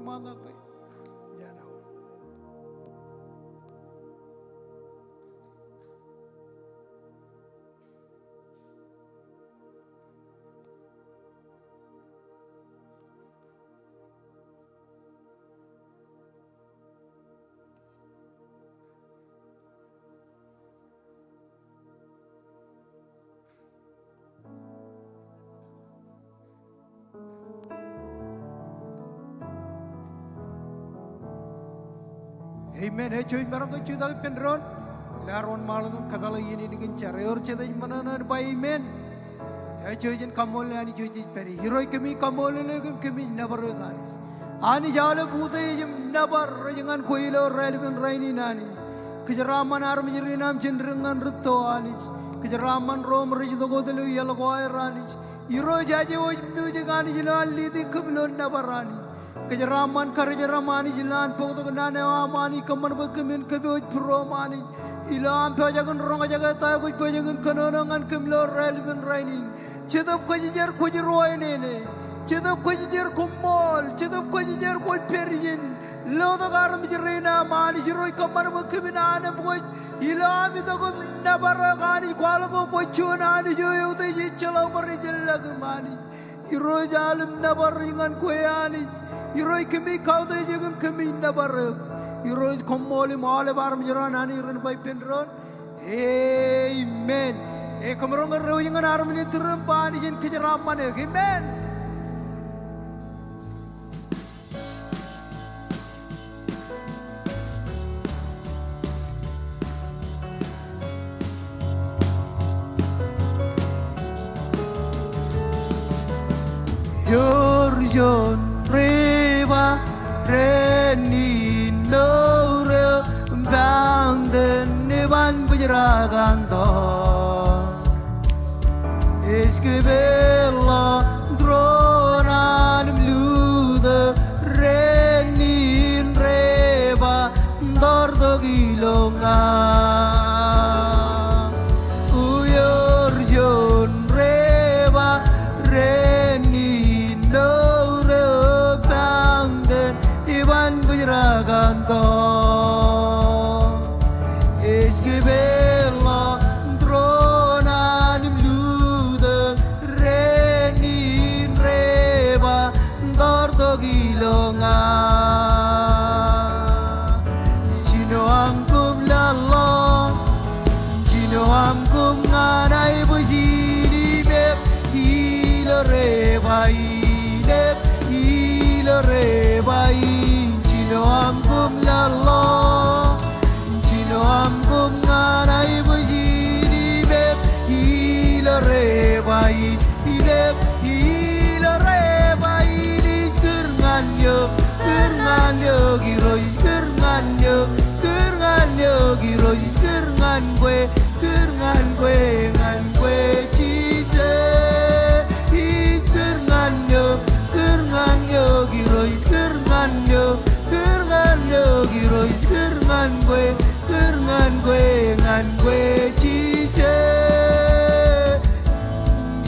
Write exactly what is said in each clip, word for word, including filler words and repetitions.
ṃaantak ke. Ñan aō. Amen. Ej juon maroñ ke jutak ippān doon. Ilo ad wōnṃaanḷọk im kōtḷọk iien in kōn jar. Ewōr jet ej ṃōṇōṇō in ba amen. Ej juon kaṃṃoolol Anij eo jej pād ie. Irooj kōmij kaṃṃoolol eok im kōmij nōbar eok Anij. Anij aolep utiej im nōbar rej ñan kwe ilo raelepin rainin Anij. Kōjeraaṃṃan armej rein aṃ jen dik ñan rūtto Anij. Kōjeraaṃṃan ro im rej itok wōt ilo iaḷ ko aer Anij. Irooj aje wōj mujak Anij ilo an leading kōm ilo nōbar Anij. Kōjeraaṃṃan karijeraṃ Anij ilo an bōktok naan eo aṃ Anij kōṃṃan bwe kōmin kōpooj būruōm Anij. Ilo am pojak in roñjake ta eo kwōj pojak in kōnono ñan kōm ilo raelepin rainin. Jetōb Kwōjarjar kwōj ruwainene. Jetōb Kwōjarjar koṃṃool. Jetōb Kwōjarjar kwōj pād ijin. Lotok armej rein aṃ Anij Irooj kōṃṃan bwe kōmin anemkwōj. Ilo am itok im nōbar eok Anij kwaḷọk ke kwōj juon Anij eo eutiej ejjeḷọk bar ijellọk im Anij. Irooj aolep nōbar ej ñan kwe Anij. Irooj kōmij kautiej eok im kōmij nōbar eok. Irooj koṃṃool im aolep armej ro an Anij ren ba ippān doon. Amen. Ekōṃ roñ ke reiwōj ñan armej eo turin ba Anij en kōjeraaṃṃan eok. Amen. Ewōr juon river ren in mour eo, fountain eo an bōjrak an tọọr. Ej kōpeḷḷọk tūroon an im lutōk ren in river, tọọr tok ilo ña. Ewōr juon river ren in mour eo, fountain eo an bōjrak an tọọr. Ej kōpeḷḷọk tūroon an im lutōk ren in river, tọọr tok ilo ña. Jino aṃ koṃ laḷḷọk. Jino aṃ koṃ ñan aiboojin im ep ilo river in, ep ilo river in. Jino aṃ koṃ laḷḷọk. Jino aṃ koṃ ñan aiboojin im ep ilo river in, im ep ilo river in. Ij kūr ñan eok, kūr ñan eok Irooj, ij kūr ñan eok, kūr ñan eok Irooj, ij kūr ñan kwe, kūr ñan kwe, ñan kwe Jisōs. Ij kūr ñan eok, kūr ñan eok Irooj, ij kūr ñan eok, kūr ñan eok Irooj, ij kūr ñan kwe, kūr ñan kwe, ñan kwe Jisōs.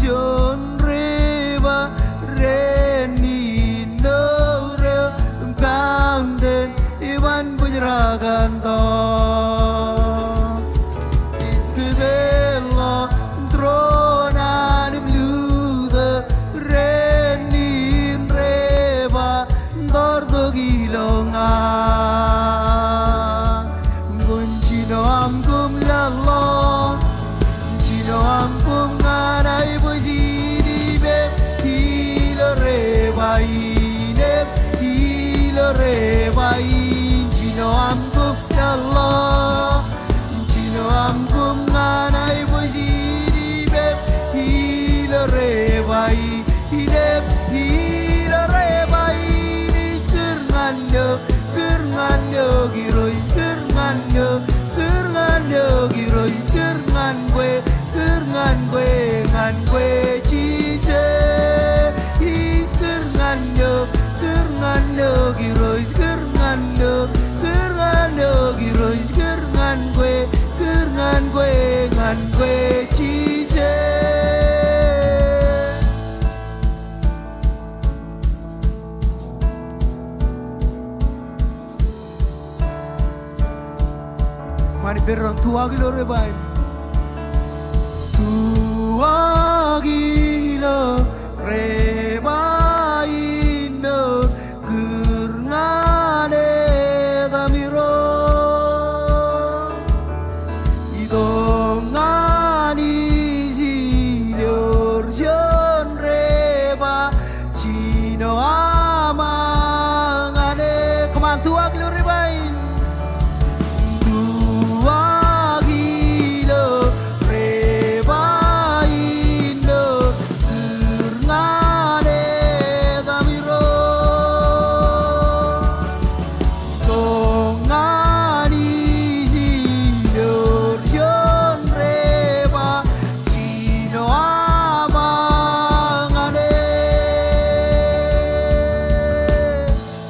Juon river ren in mour eo, fountain eo an bōjrak an tọọr. Ij kōpeḷḷọk tūroon an im lutōk ren in river, tọọr tok ilo ña. Kwōn jino aṃ koṃ laḷḷọk. Jino aṃ koṃ ñan aiboojin im ep ilo river in, ep ilo river in. Jino aṃ koṃ laḷḷọk. Jino aṃ koṃ ñan aiboojin im ep ilo river in, im ep ilo river in. Ij kūr ñan eok, kūr ñan eok Irooj, ij kūr ñan eok, kūr ñan eok Irooj, ij kūr ñan kwe, kūr ñan kwe, ñan kwe Jisōs. Ij kūr ñan eok, kūr ñan eok Irooj, ij kūr ñan eok, kūr ñan eok Irooj, ij kūr ñan kwe, kūr ñan kwe, ñan kwe Jisōs. Ñan pād doon, tuwak ilo rebain. Tuwak ilo rebain, kūr ñan etaṃ Irooj. Itok ñan Isilor juon reba, jino aṃ ñan e. Come on, tuwak ilo rebain. Tuwak ilo rebain, kūr ñan etaṃ Irooj. Itok ñan Isilor juon reba, jino aṃ ñan e.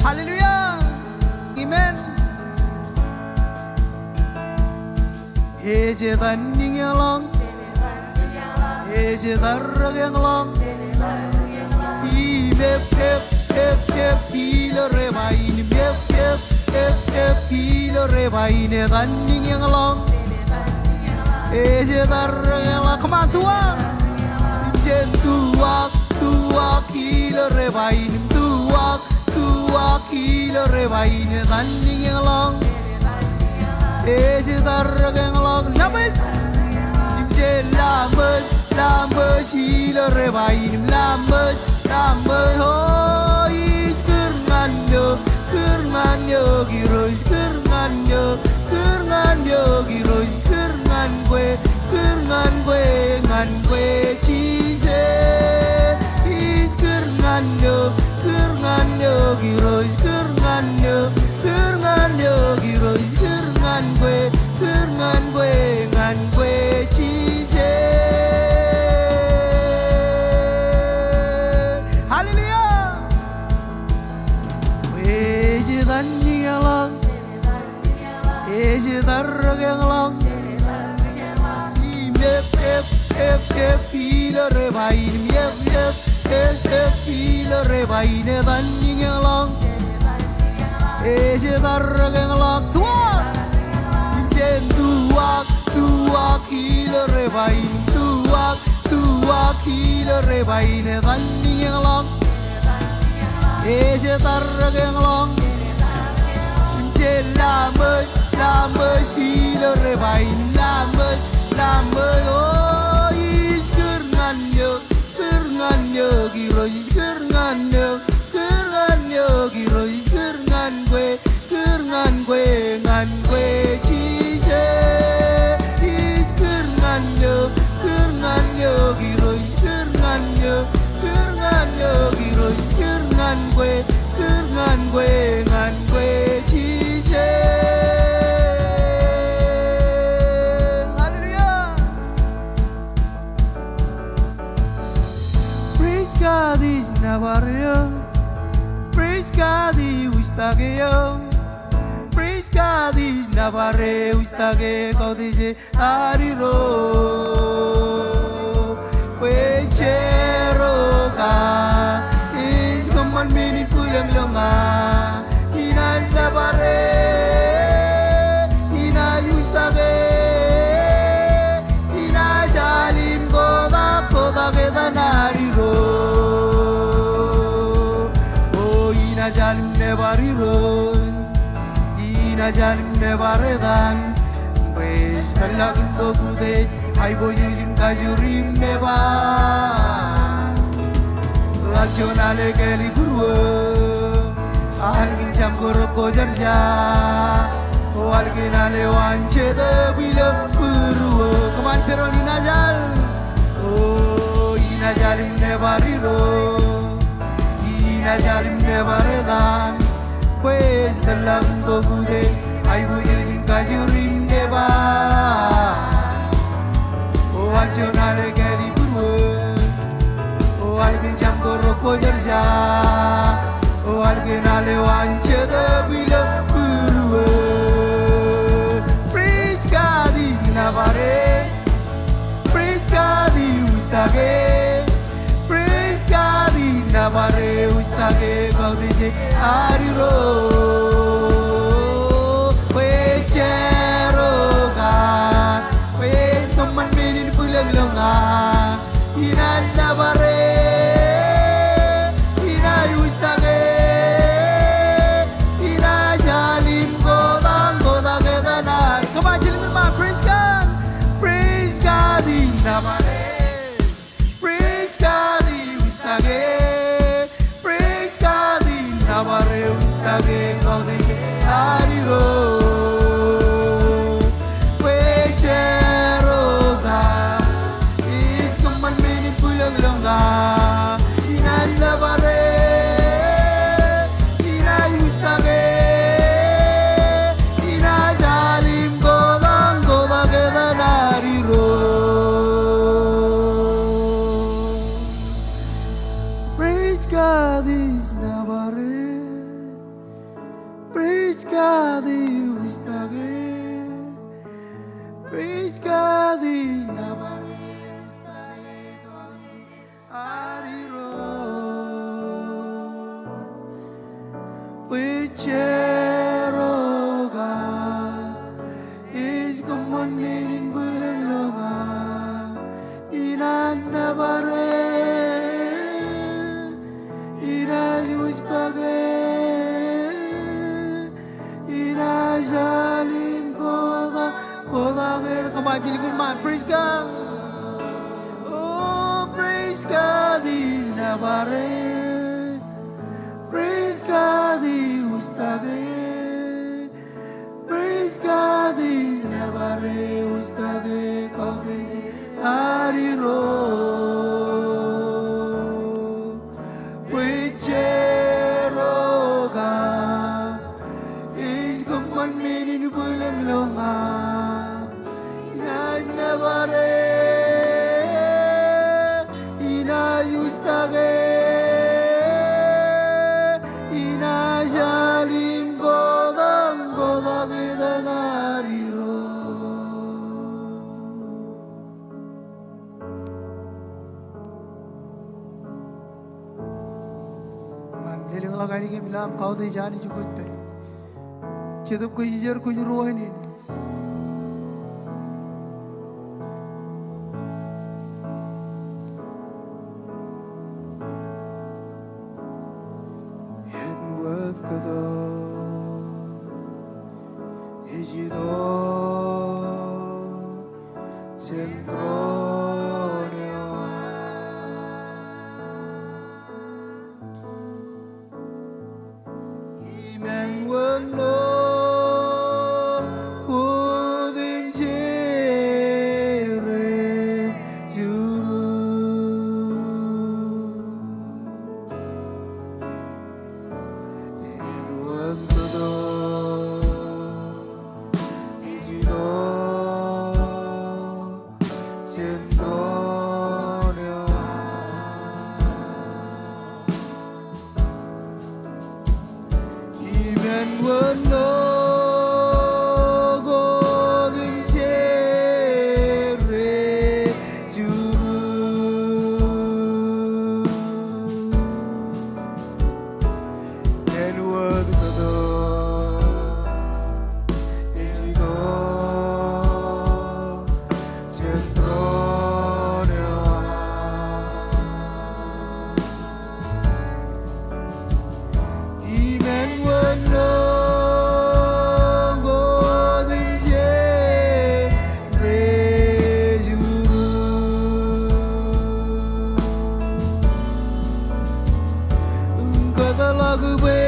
Hallelujah. Amen. Ej etan iñeḷọk. Ej etan rūkōñḷọk. Im ep, ep, ep, ep ilo rebain. Im ep, ep, ep, ep ilo rebain. Etan iñeḷọk. Ej etan rūkōñḷọk. Come on, tuwak. Im jen tuwak, tuwak ilo rebain. Im tuwak, tuwak ilo rebain. Etan iñeḷọk. Ej etan rūkōñḷọk. Laṃōj. Im jen laṃōj, laṃōj ilo rebain. Im laṃōj, laṃōj. O, ij kūr ñan eok, kūr ñan eok Irooj, kūr ñan eok, kūr ñan eok Irooj, kūr ñan kwe, kūr ñan kwe, ñan kwe Jisōs. Ij kūr ñan eok, kūr ñan eok Irooj, kūr ñan eok, kūr ñan eok Irooj, kūr ñan kwe, kūr ñan kwe, ñan kwe Jisōs. Hallelujah. Ej etan iñeḷọk. Ej etan rūkōñḷọk. Im ep, ep, ep, ep ilo rebain. Im ep, ep, ep, ep ilo rebain. Etan iñeḷọk. Ej etan rūkōñḷọk. Tuwak. Im jen tuwak, tuwak ilo rebain. Tuwak, tuwak ilo rebain. Etan iñeḷọk. Ej etan rūkōñḷọk. Im jen laṃōj, laṃōj ilo rebain. Laṃōj, laṃōj. O, ij kūr ñan eok, kūr ñan eok Irooj, kūr ñan eok, kūr ñan eok Irooj, kūr ñan kwe, kūr ñan kwe, ñan kwe Jisōs. Ij kūr ñan eok, kūr ñan eok Irooj, kūr ñan eok, kūr ñan eok Irooj, kūr ñan kwe, kūr ñan kwe, ñan kwe Jisōs. Hallelujah. Praise God ij nōbar eok. Praise God ij ujtake eok. Praise God ij nōbar e ujtake kautiej e ad Irooj. Bwe ej ro ka ij kōṃṃan men in bwilōñlōñ ña. Inaaj nōbar e, inaaj ujtake, inaaj al im kotak, kotak etan ad Irooj. O, inaaj al im nōbar Irooj. Inaaj al im nōbar etan. Bwe ej tōllọk in bōk utiej, aiboojoj im kajoor im nōbar. Al juon al ekāāl ibūruō, al kōn jaṃ ko rok ko jerbal. O, al kōn al eo an Jetōb ilo būruō. Come on, pād doon, inaaj al. O, inaaj al im nōbar Irooj. Inaaj al im nōbar etan. Bwe ej tōllọk in bōk utiej, aiboojoj im kajoor im nōbar. O, al juon al ekāāl ibūruō. O, al kōn jaṃ ko rok ko jerbal. O, al kōn al eo an Jetōb ilo būruō. Praise God ij nōbar e. Praise God ij ujtake. Praise God ij nōbar e ujtake kautiej e ad Irooj. Bwe ej ro Praise God ej wūjtake. Praise God ej nōbar e wūjtake. Ad Irooj, bwe jeroñ eo ej kōṃṃan men in bwilōñlōñ eo aō. Inaaj nōbar e, inaaj wūjtake, inaaj al im kotak, kotak e. Come on, jilkinḷọk ṃaan. Praise God. Oh, praise God ej nōbar e. Praise God ej wūjtake. Praise God ej nōbar e wūjtake. Kautiej ad Irooj. Bwe jeroñ eo ej kōṃṃan men in bwilōñlōñ eo aō. Inaaj nōbar e, inaaj wūjtake, inaaj al im kotak, kotak etan ad Irooj. Ñan lelōñḷọk Anij im lale aṃ kautiej Anij kwōj pād ie. Jetōb kōj ijeer, kwōj ruwainene. Āinwōt kōto ej itok jān tron eo aō. Im āinwōt ṇo koṃ otemjej rej jurū. Āinwōt kōto ej itok jān tron eo aō. Im āinwōt ṇo koṃ otemjej rej jurū. Āinwōt kōto ej itok jān tron eo aō. Im āinwōt ṇo koṃ otemjej rej jurū. Im kōtḷọk bwe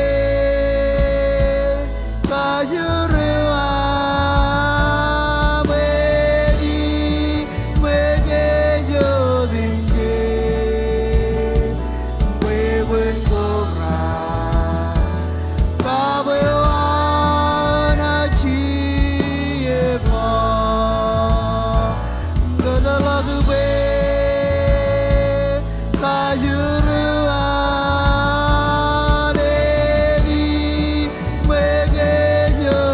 kajoor eo aō bwe ej meḷeḷe eo otemjej, bwe kwōn kobrak bwe aō naaj jab ba. Im kōtḷọk bwe kajoor eo aō ej meḷeḷe eo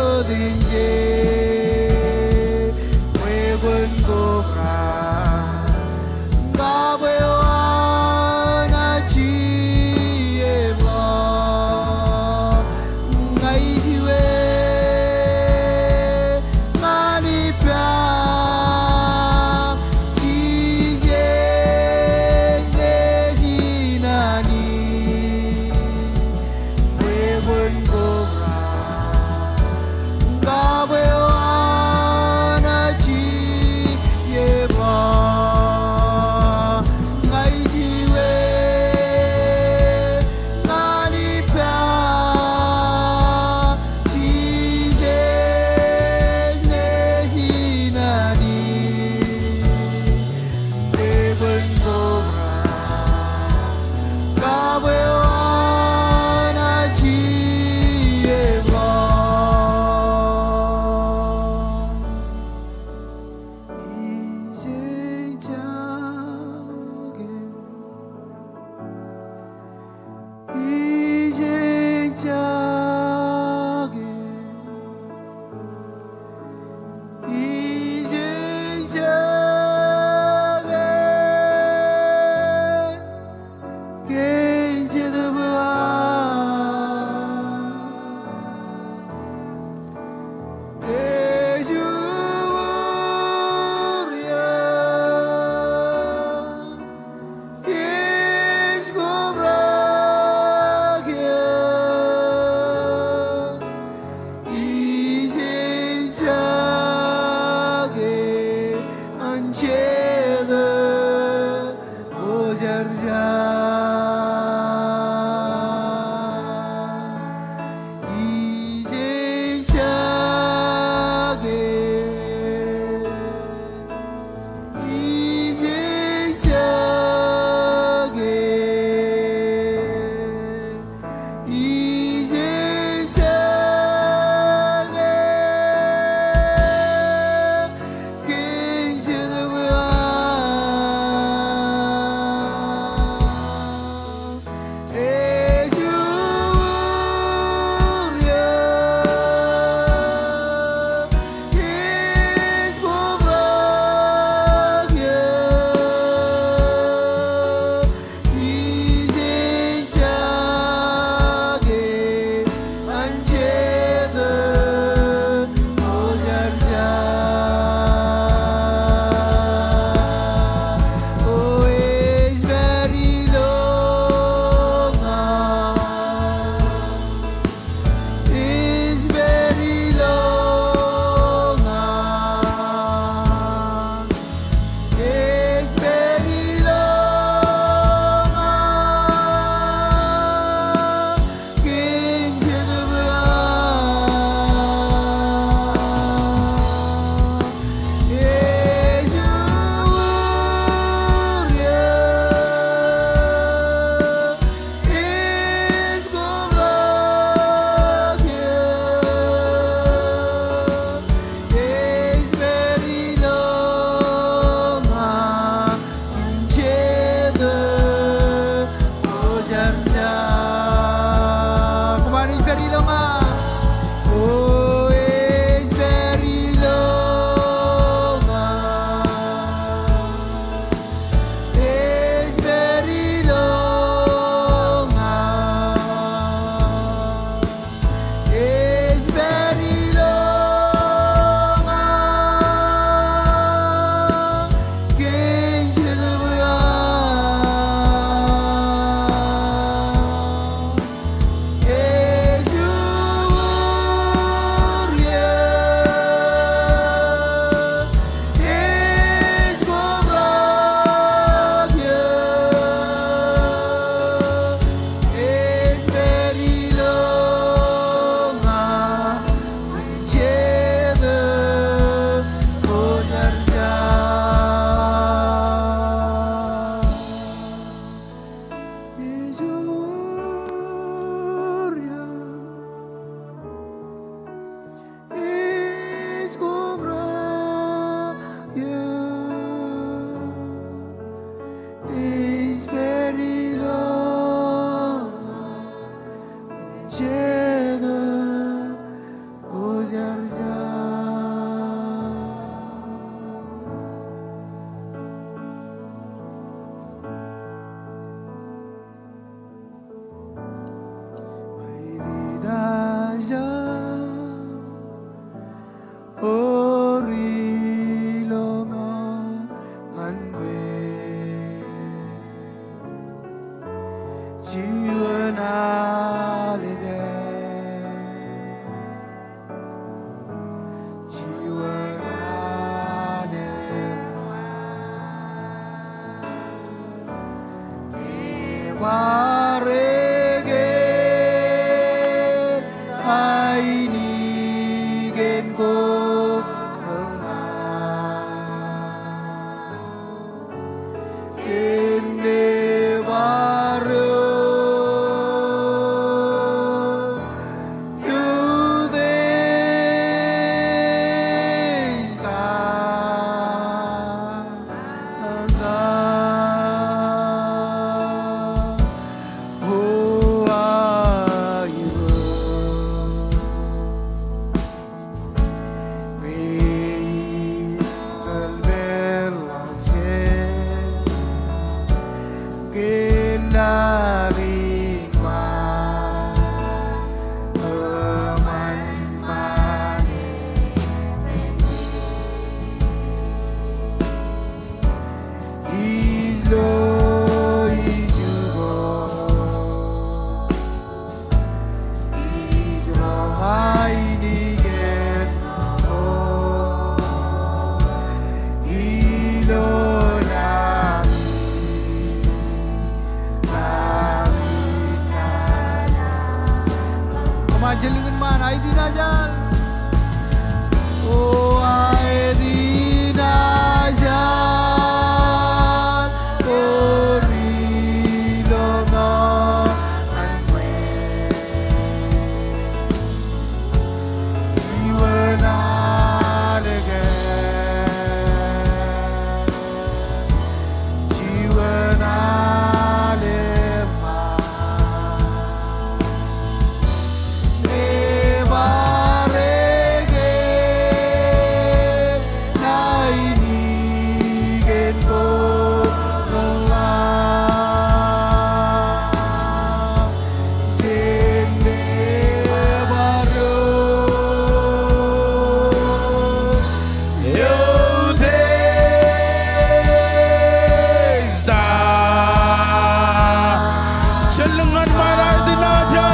Jen lōñ ñan ṃaan, aet in ajal.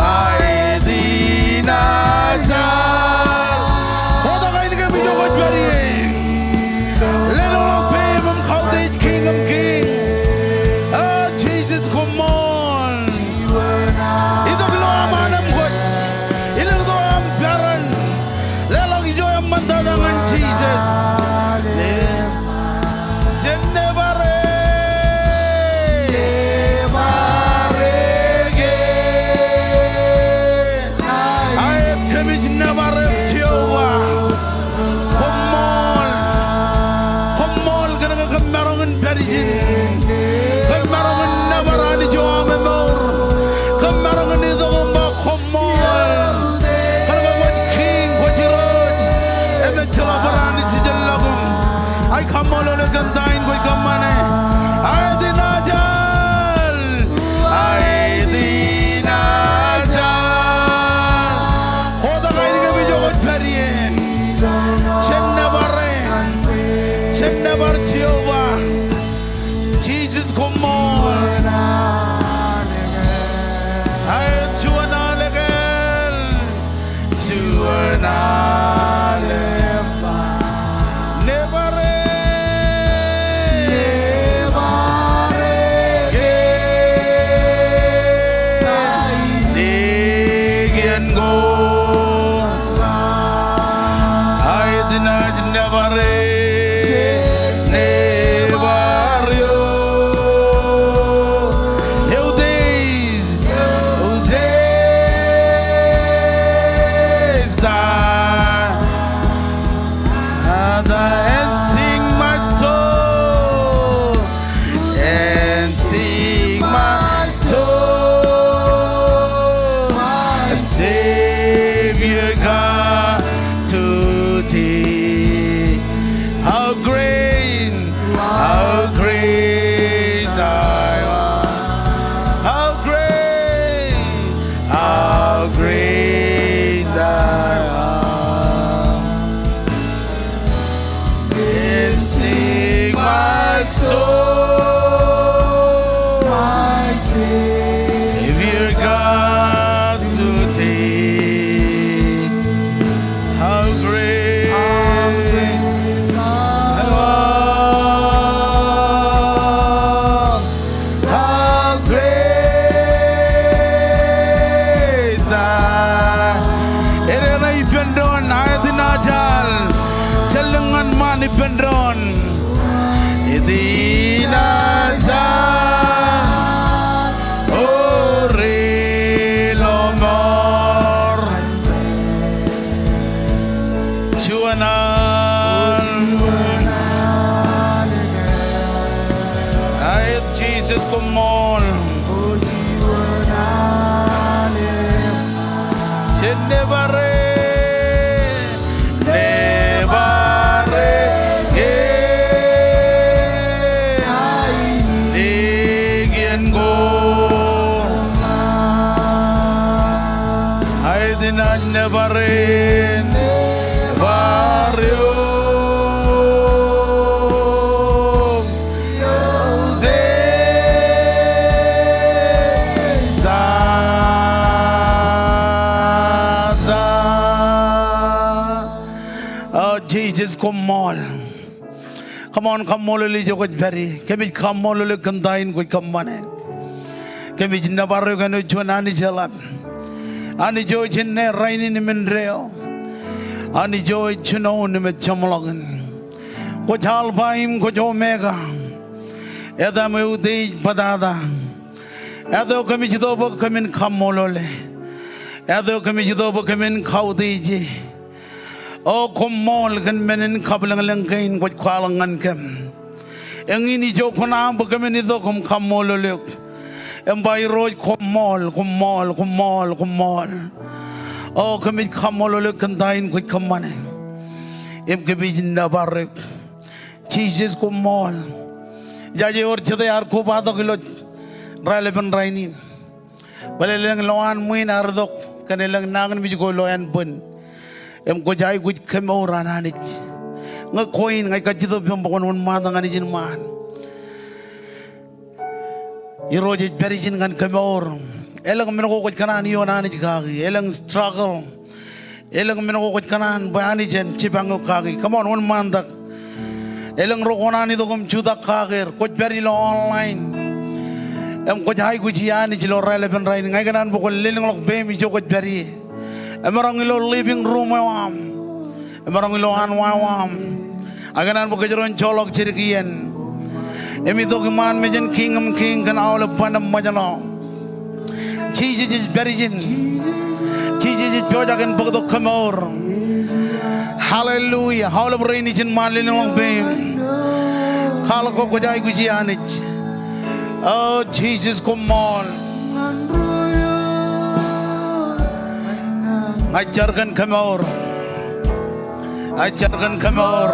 Aet in ajal. Kotak ainikiōṃ ijo kwōj pād ie. Leḷọk peim im kautiej, Kiiñ in kiiñ. Ah, Jisōs, koṃṃool. Itok ilo aṃ anemkwōj. Itok ilo aṃ peran. Leḷọk ijo eṃṃantata ñan Jisōs. Jen nōbar e. Aet, kōmij nōbar eok Jeova. Koṃṃool. Koṃṃool kōn ke kōm maroñ in pād ijin. Kōm maroñ in nōbar Anij eo aṃ emour. Kōm maroñ in itok im ba koṃ ṃool. Kōn ke kwōj Kiiñ, kwōj Irooj, im ejjeḷọk barāinwōt ijellọkūṃ. Ij kaṃṃoolol eok kōn ta in kwōj kōṃṃane. Aet in ajal. Aet in ajal. Kotak ainikiōṃ ijo kwōj pād ie. Jen nōbar e. Jen nōbar Jeova. Jisōs, koṃṃool. Aet, juon alekāāl. Juon alekāāl. Nōbar e. Nōbar e. Nōbar e. Aet in ajal, nōbar e. Nōbar eok. Eutiej. Eutiej. And sing my soul. And sing my soul, my Savior God, to thee. How great, how great thou art. How great, how great thou art. And sing my soul, my Savior God, to thee. How great, how great thou art. How great thou art. Eñin ej ippān doon, aet in ajal. Jen lōñ ñan ṃaan ippān doon. Aet in ajal. O ri lọmọọr. Juon al. Aet, Jisōs, koṃṃool. Jen nōbar e. Nōbar e. Nōbar e. Aet in ajal, nōbar e. Nōbar eok. Eutiej. O Jisōs, koṃṃool. Come on, kaṃṃoolol ijo kwōj pād ie. Kōmij kaṃṃoolol eok kōn ta in kwōj kōṃṃane. Kōmij nōbar eok āinwōt juon Anij eḷap. Anij eo ej inne, rainin im indeeo. Anij eo ej jinoin im ej jeṃḷọkin. Kwōj Alpha im kwōj Omega. Etaṃ, eutiej, bōtata. Etan eo kōmij itok bwe kōmin kaṃṃoolole. Etan eo kōmij itok bwe kōmin kautiej e. O, koṃṃool kōn men in kabwilōñlōñ kein kwōj kwaḷọk ñan kōm. Eñin ijo kuṇaaṃ bwe kōmin itok im kaṃṃoolol eok. Im ba, Irooj, koṃṃool, koṃṃool, koṃṃool, koṃṃool. O, kōmij kaṃṃoolol eok kōn ta in kwōj kōṃṃane. Im kōmij nōbar eok. Jisōs, koṃṃool. Ijaje ewōr jete ear kobatok ilo raelepin rainin. Bōlen elōñ lowaan ṃwiin ear itok kōn elōñ nañinmej ko ilo ānbwin. Im kwōj aikuj kemour an Anij. Ñe kwe in, ña ij kajjitōk ippaṃ bwe kwōn wōnṃaantak ñan ijin ṃaan. Irooj ej pād ijin ñan kemour. Elōñ men ko kwōj kōṇaan ioon Anij kaki. Elōñ struggle. Elōñ men ko kwōj kōṇaan bwe Anij en jipañ eok kaki. Come on, wōnṃaantak. Elōñ ro kōṇaan itok im jutak kake er. Kwōj pād ilo online. Im kwōj aikuji Anij ilo raelepin rainin. Ña ikōṇaan bwe kwōn lelōñḷọk peiṃ ijo kwōj pād ie. Emaroñ ilo living room eo aṃ. Emaroñ ilo anwa eo aṃ. Ña ikōṇaan bwe kōjro en joḷọk jidik iien. Im itok iṃaan mejān Kiiñ in kiiñ kōn aolep ban im ṃōjṇọ. Jisōs ej pād ijin. Jisōs ej pojak in bōktok kemour. Hallelujah. Aolep rein ijin ṃaan, lelōñḷọk peiṃ. Kwaḷọk ke kwōj aikuji Anij. O Jisōs, koṃṃool. Ña ij jar kōn kemour. Ij jar kōn kemour.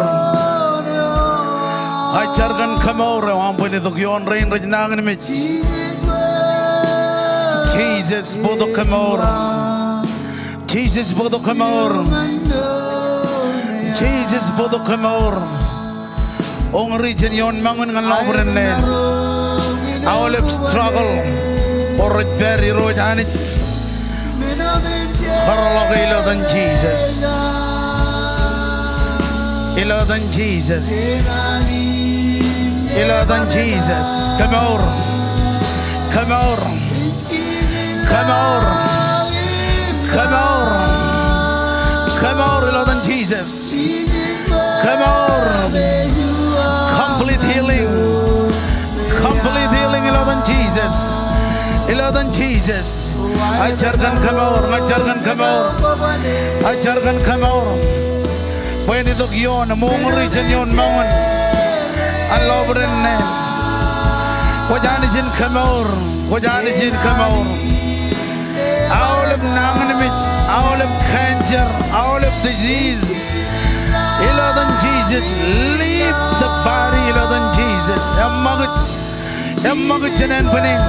Ij jar kōn kemour eo aṃ bwe en itok ioon rein rej nañinmej. Jisōs, bōktok kemour. Jisōs, bōktok kemour. Jisōs, bōktok kemour. Uñūri jān ioon moñūn ñan lọpiden neen. Aolep struggle ko rej pād, Irooj Anij, kōrḷọke ilo etan Jisōs. Ilo etan Jisōs. Ilo etan Jisōs. Kemour. Kemour. Kemour. Kemour. Kemour ilo etan Jisōs. Kemour. Complete healing. Complete healing ilo etan Jisōs. Ilo etan Jisōs. Ij jar kōn kemour, ij jar kōn kemour. Ij jar kōn kemour. Bwe en itok ioon, im uñūri jān ioon moñūn ñan lọpiden neen. Kwōj Anij in kemour. Kwōj Anij in kemour. Aolep nañinmej, aolep cancer, aolep disease. Ilo etan Jisōs, leave the body ilo etan Jisōs. Eṃṃakūt, eṃṃakūt jān ānbwin in.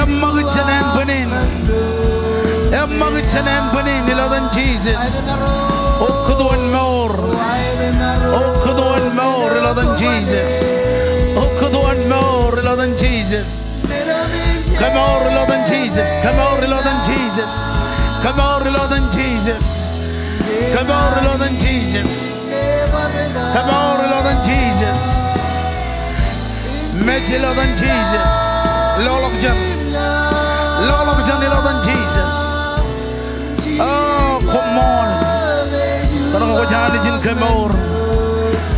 Eṃṃakūt jān ānbwin in. Eṃṃakūt jān ānbwin in ilo etan Jisōs. Okūtwōn mour. Okūtwōn mour ilo etan Jisōs. Okūtwōn mour ilo etan Jisōs. Kemour ilo etan Jisōs. Kemour ilo etan Jisōs. Kemour ilo etan Jisōs. Kemour ilo etan Jisōs. Kemour ilo etan Jisōs. Mej ilo etan Jisōs. Loḷọk jān. Loḷọk jān ilo etan Jisōs. O, koṃṃool. Kōnke kwōj Anij in kemour.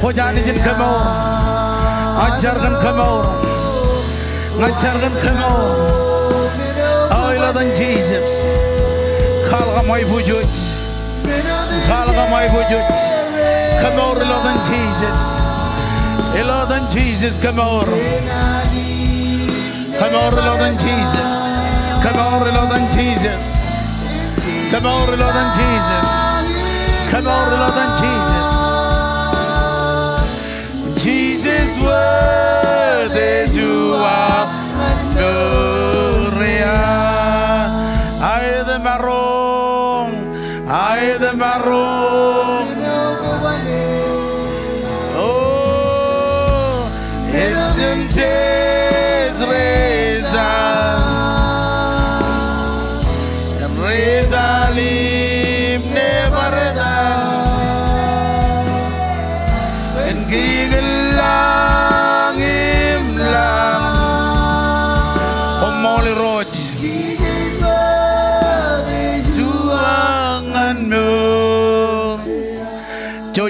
Kwōj Anij in kemour. Ij jar kōn kemour. Ña ij jar kōn kemour. O, ilo etan Jisōs. Kwaḷọk aṃ aiboojoj. Kwaḷọk aṃ aiboojoj. Kemour ilo etan Jisōs. Ilo etan Jisōs kemour. Kemour ilo etan Jisōs. Kemour ilo etan Jisōs. Kemour ilo etan Jisōs. Kemour ilo etan Jisōs. Jesus, worthy you are, Maria. Aet maroñ. Aet maroñ. O, esteem Jisōs, raise up. Raise up im nebar etal. En kiki lañ im lañ. Koṃṃool Irooj.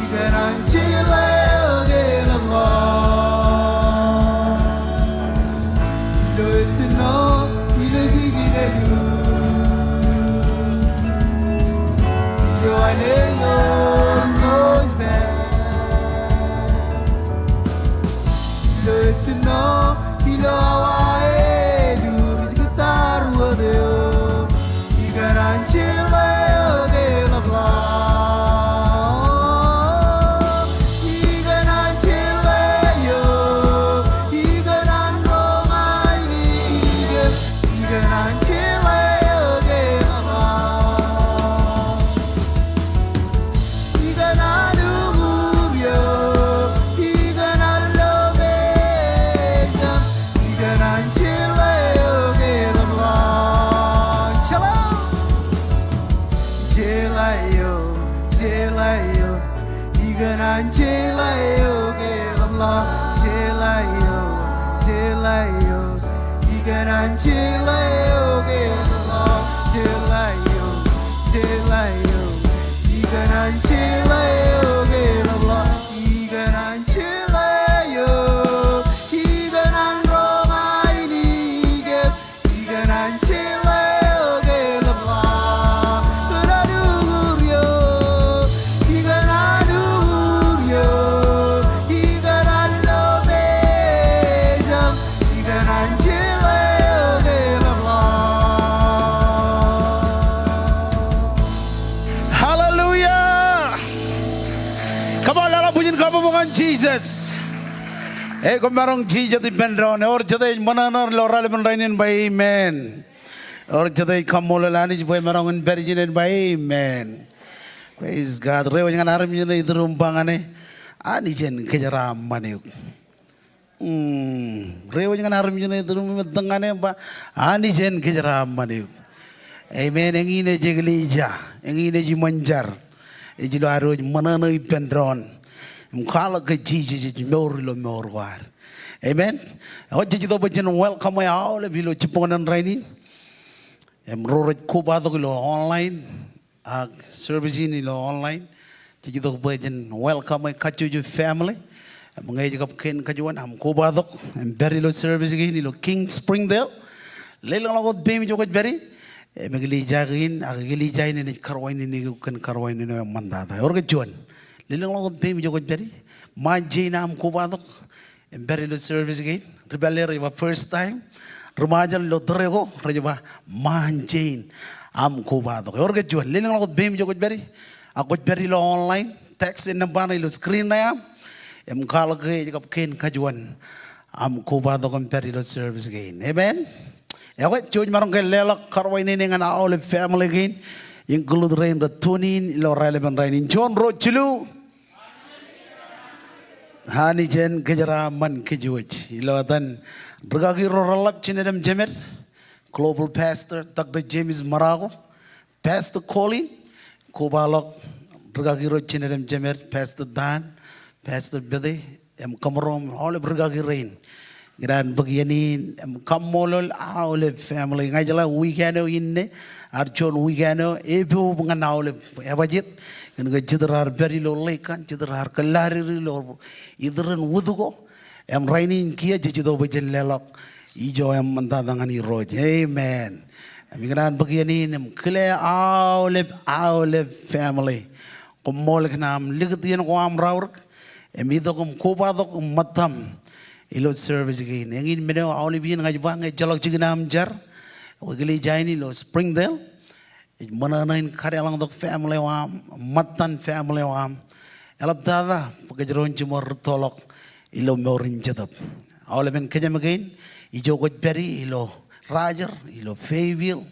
Ikōṇaan jeḷā eok eḷapḷọk. Ilo ettino, ilo jikin ālikin. Ijo ālikin Roosevelt. Ilo ettino, ilo awa eo, ri jikōttar wōt eo. Ikōṇaan jeḷā eok eḷapḷọk. Ikōṇaan jeḷā eok, ikōṇaan roñae in ikōṇaan jeḷā eok eḷapḷọk. Ikōṇaan uñūr eok, ikōṇaan lomejeṇ, ikōṇaan jeḷā eok eḷapḷọk. Jeḷā. Jeḷā eok, jeḷā eok. Ikōṇaan jeḷā eok eḷapḷọk. Jeḷā eok, jeḷā eok. Ikōṇaan jeḷā eok eḷapḷọk. Jeḷā eok, jeḷā eok. Ikōṇaan jeḷā eok eḷapḷọk. Ikōṇaan jeḷā eok. Ikōṇaan roñae in ikōṇaan jeḷā eok eḷapḷọk. Ikōṇaan uñūr eok, ikōṇaan uñūr eok, ikōṇaan lomejeṇ, ikōṇaan jeḷā eok eḷapḷọk. Hallelujah. Come on, leḷọk bwijin kabbokbok ñan Jisōs. Ej, koṃ maroñ jijet ippān doon. Ewōr jete ej ṃōṇōṇō ilo raan in rainin ba amen. Ewōr jete ej kaṃṃoolol Anij bwe emaroñ in pād ijin en ba amen. Praise God. Reiwōj ñan armej eo ej iturūṃ im ba ñan e, Anij en kōjeraaṃṃan eok. Mm, reiwōj ñan armej eo ej iturūṃ im ettōñ ñan e im ba, Anij en kōjeraaṃṃan eok. Amen. Eñin ej eklejia, eñin ej iṃōn jar. Ej ilo ad wōj ṃōṇōṇō ippān doon im kwaḷọk ke Jisōs ej mour ilo mour ko ad. Amen. Eo jej itok bwe jen welcome e aolep ilo jibboñōn in rainin. Im ro rej kobatok ilo online, ak service in ilo online. Jej itok bwe jen welcome e kajjojo family. Im ñe ej kab kein kajuon aṃ kobatok im pād ilo service kein ilo King Springdale, lelōñḷọk wōt peiṃ ijo kwōj pād ie. Im eklejia kein ak eklejia in enaaj karuwainene eok kōn karuwainene eo eṃṃantata. Ewōr ke juon? Lelōñḷọk wōt peiṃ ijo kwōj pād ie. Ṃaan jein aṃ kobatok im pād ilo service kein. Ri-pālle rej ba first time. Ri-Ṃajeḷ ilo tōre ko rej ba ṃaan jein aṃ kobatok. Ewōr ke juon? Lelōñḷọk wōt peiṃ ijo kwōj pād ie. Ak kwōj pād ilo online, text e nōṃba ṇe ilo screen ṇe aṃ. Im kwaḷọk ke ej kab kein kajuon aṃ kobatok im pād ilo service kein. Amen. Ekwe, jouj maroñ ke leḷọk karuwainene ñan aolep family kein, include rein rej tune in ilo raelepen rainin. Juon, ruo, jilu. Anij en kōjeraaṃṃan kōj wōj. Ilo etan rūkaki ro reḷap, jined im jemed, Global Pastor Doctor James Marocco, Pastor Colin, kobaḷọk rūkaki ro jined im jemed, Pastor Dan, Pastor Bete, im kōṃro im aolep rūkaki rein. Ikōṇaan bōk iien in im kaṃṃoolol aolep family. Ña ij jeḷā weekend eo inne ear juon weekend eo epoub ñan aolep Ebajjeet kōn ke jet raar pād ilo lake kaṇ, jet raar kōllaaded ilo itōrōn wūd ko. Im rainin kiiō jej itok bwe jen leḷọk ijo eṃṃantata ñan Irooj. Amen. Im ikōṇaan bōk iien in im kile aolep, aolep family. Koṃṃool kōn aṃ likūt iien ko aṃ raorōk im itok im kobatok im ṃōttaṃ ilo service kein. Eñin men eo aolep iien ña ij ba ñe ejjeḷọk jikin aṃ jar, ekwe eklejia in ilo Springdale ej ṃōṇōṇō in kadeḷọñtok family eo aṃ, ṃōttan family eo aṃ. Eḷaptata bwe kōjro en jiṃor rūttoḷọk ilo mour in jetōb. Aolepen kōjām kein, ijo kwōj pād ie ilo Rogers, ilo Fayetteville,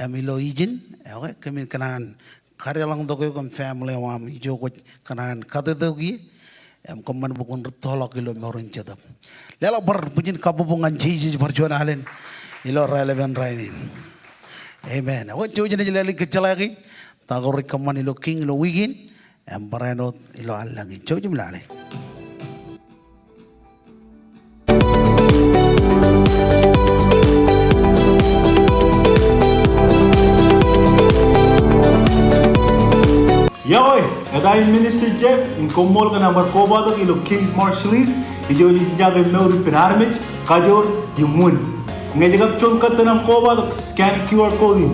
im ilo ijin, ekwe kōmin kōṇaan kadeḷọñtok eok im family eo aṃ, ijo kwōj kōṇaan kate tok ie im kōṃṃan bwe kwōn rūttoḷọk ilo mour in jetōb. Leḷọk bar bwijin kabbokbok ñan Jisōs bar juon alen ilo raelepen rainin. Amen. Ekwe jouj im ej lale kōjjeḷā ke ta ko rej kōṃṃan ilo King ilo wiik in im barāinwōt ilo al lañ in. Jouj im lale. Iọkwe, eta in Minister Jeff, im koṃṃool kōn aṃ bar kobatok ilo King's Marshallese, ijo ej jake mour ippān armej, kajoor im wūn. Ñe ej kab juon kōttan aṃ kobatok, scan Q R code in.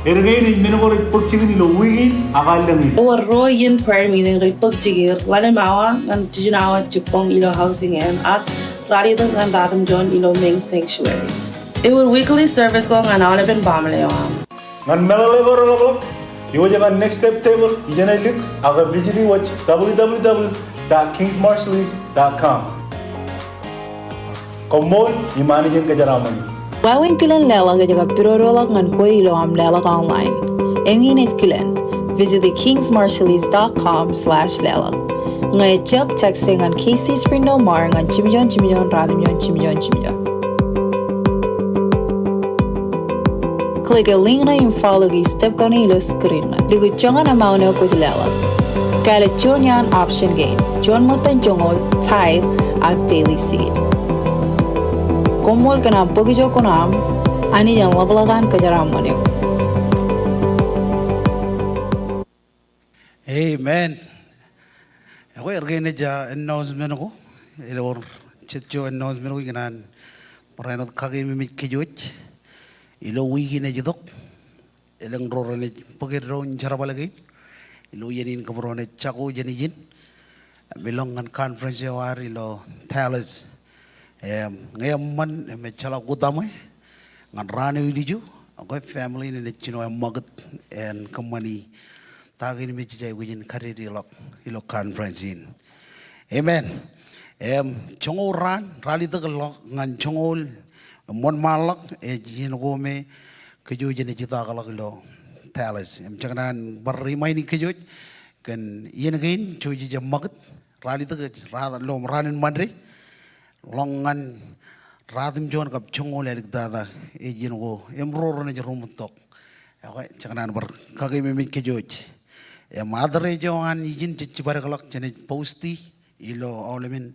Erkein ej men ko rej bōk jikin ilo wiik in ak al lañ in. Ewōr ruo iien prayer meeting rej bōk jikier, ḷalem awa ñan jiljino awa jibboñ ilo housing eo an, ak ralitōk ñan ratimjuon ilo main sanctuary. Ewōr weekly service ko ñan aolepen baaṃle eo aṃ. Ñan meḷeḷe ko reḷapḷọk, iwōj ñan Next Step Table ijeṇe lik ak visit e wōj W W W dot kings marshallese dot com. Koṃṃool im Anij en kōjeraaṃṃan eok. Wāween kilen leḷọk ej kab pidodoḷọk ñan kwe ilo aṃ leḷọk online. Eñin ej kilen, visit e kings marshallese dot com slash leḷọk. Ñe ejjab, text e ñan K C Springdale Mar ñan jimjuon jimjuon ratimjuon jimjuon jimjuon. Click e link ṇe im follow e step kaṇe ilo screen ṇe. Likūt joñan amount eo kwōj leḷọk. Kāālōt juon iaan option kein, juon ṃōttan joñoul, tithe, ak daily seed. Koṃṃool kōn aṃ bōk ijo kuṇaaṃ, Anij en ḷapḷọk an kōjeraaṃṃan eok. Amen. Ekwe erkein ej, ah, announcement ko. Ewōr jet jo announcement ko, ikōṇaan barāinwōt kakeememej kōj wōj. Ilo wiik in ej itok, elōñ ro renaaj bōk eddo in jerbal kein ilo iien in kōmro naaj jako jān ijin im ilọk ñan conference eo ad ilo Dallas. Im ñe eṃṃan im ejjeḷọk utaṃwe ñan raan eo ilju, ekwe family in enaaj jino eṃṃakūt en kōṃṃani ta kein me jej aikuj in kadedeḷọk ilo conference in. Amen. Im joñoul raan, ralitōk ḷọk ñan joñoul im wōnṃaanḷọk ej iien ko me kōj wōj jenaaj itakḷọk ilo Dallas. Im jekōṇaan bar remind e kōj wōj kōn iien kein, jouj jej ṃakūt, ralitōk ej ra-, ilo raan in Monday ḷọk ñan ratimjuon kab joñoul āliktata ej iien ko im ro renaaj ruṃwij tok. Ekwe jekōṇaan bar kakeememej kōj wōj. Im address eo an ijin jej jibadekḷọk, jenaaj post e ilo aolepen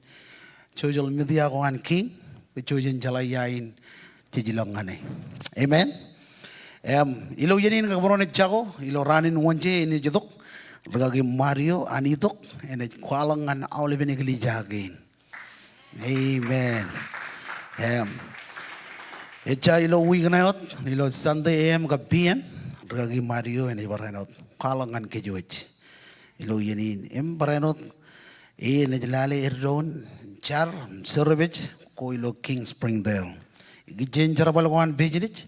social media ko an King, bwe jouj jen jeḷā ia in jej ilọk ñan e. Amen. Im ilo iien in kōmro naaj jako ilo raan in Wōnje enaaj itok, Rikaki Mario an itok enaaj kwaḷọk ñan aolepen eklejia kein. Amen. Im ejja ilo wiik ṇe wōt, ilo Sunday A M kab P M, rikaki Mario enaaj bar āinwōt kwaḷọk ñan kōj wōj ilo iien in. Im barāinwōt enaaj lale eddoin jar service ko ilo King Springdale. Ikijjien jerbal ko an business,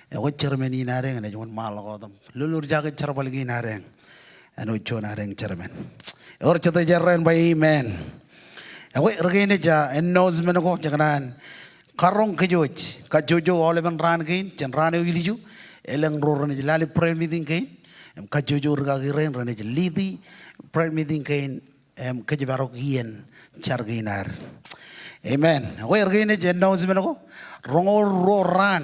ekwe chairman in adeañ enaaj wōnṃaanḷọk wōt im lolorjake jerbal kein adeañ āinwōt juon adeañ chairman. Ewōr jete ej errā in ba amen. Ekwe, erkein ej announcement ko, jekōṇaan karoñ kōj wōj kajjojo aolepen raan kein, jān raan eo ilju, elōñ ro renaaj lale prayer meeting kein im kajjojo rikaki rein renaaj lead prayer meeting kein im kōjparok iien jar kein ad. Amen. Ekwe, erkein ej announcement ko, roñoul ruo raan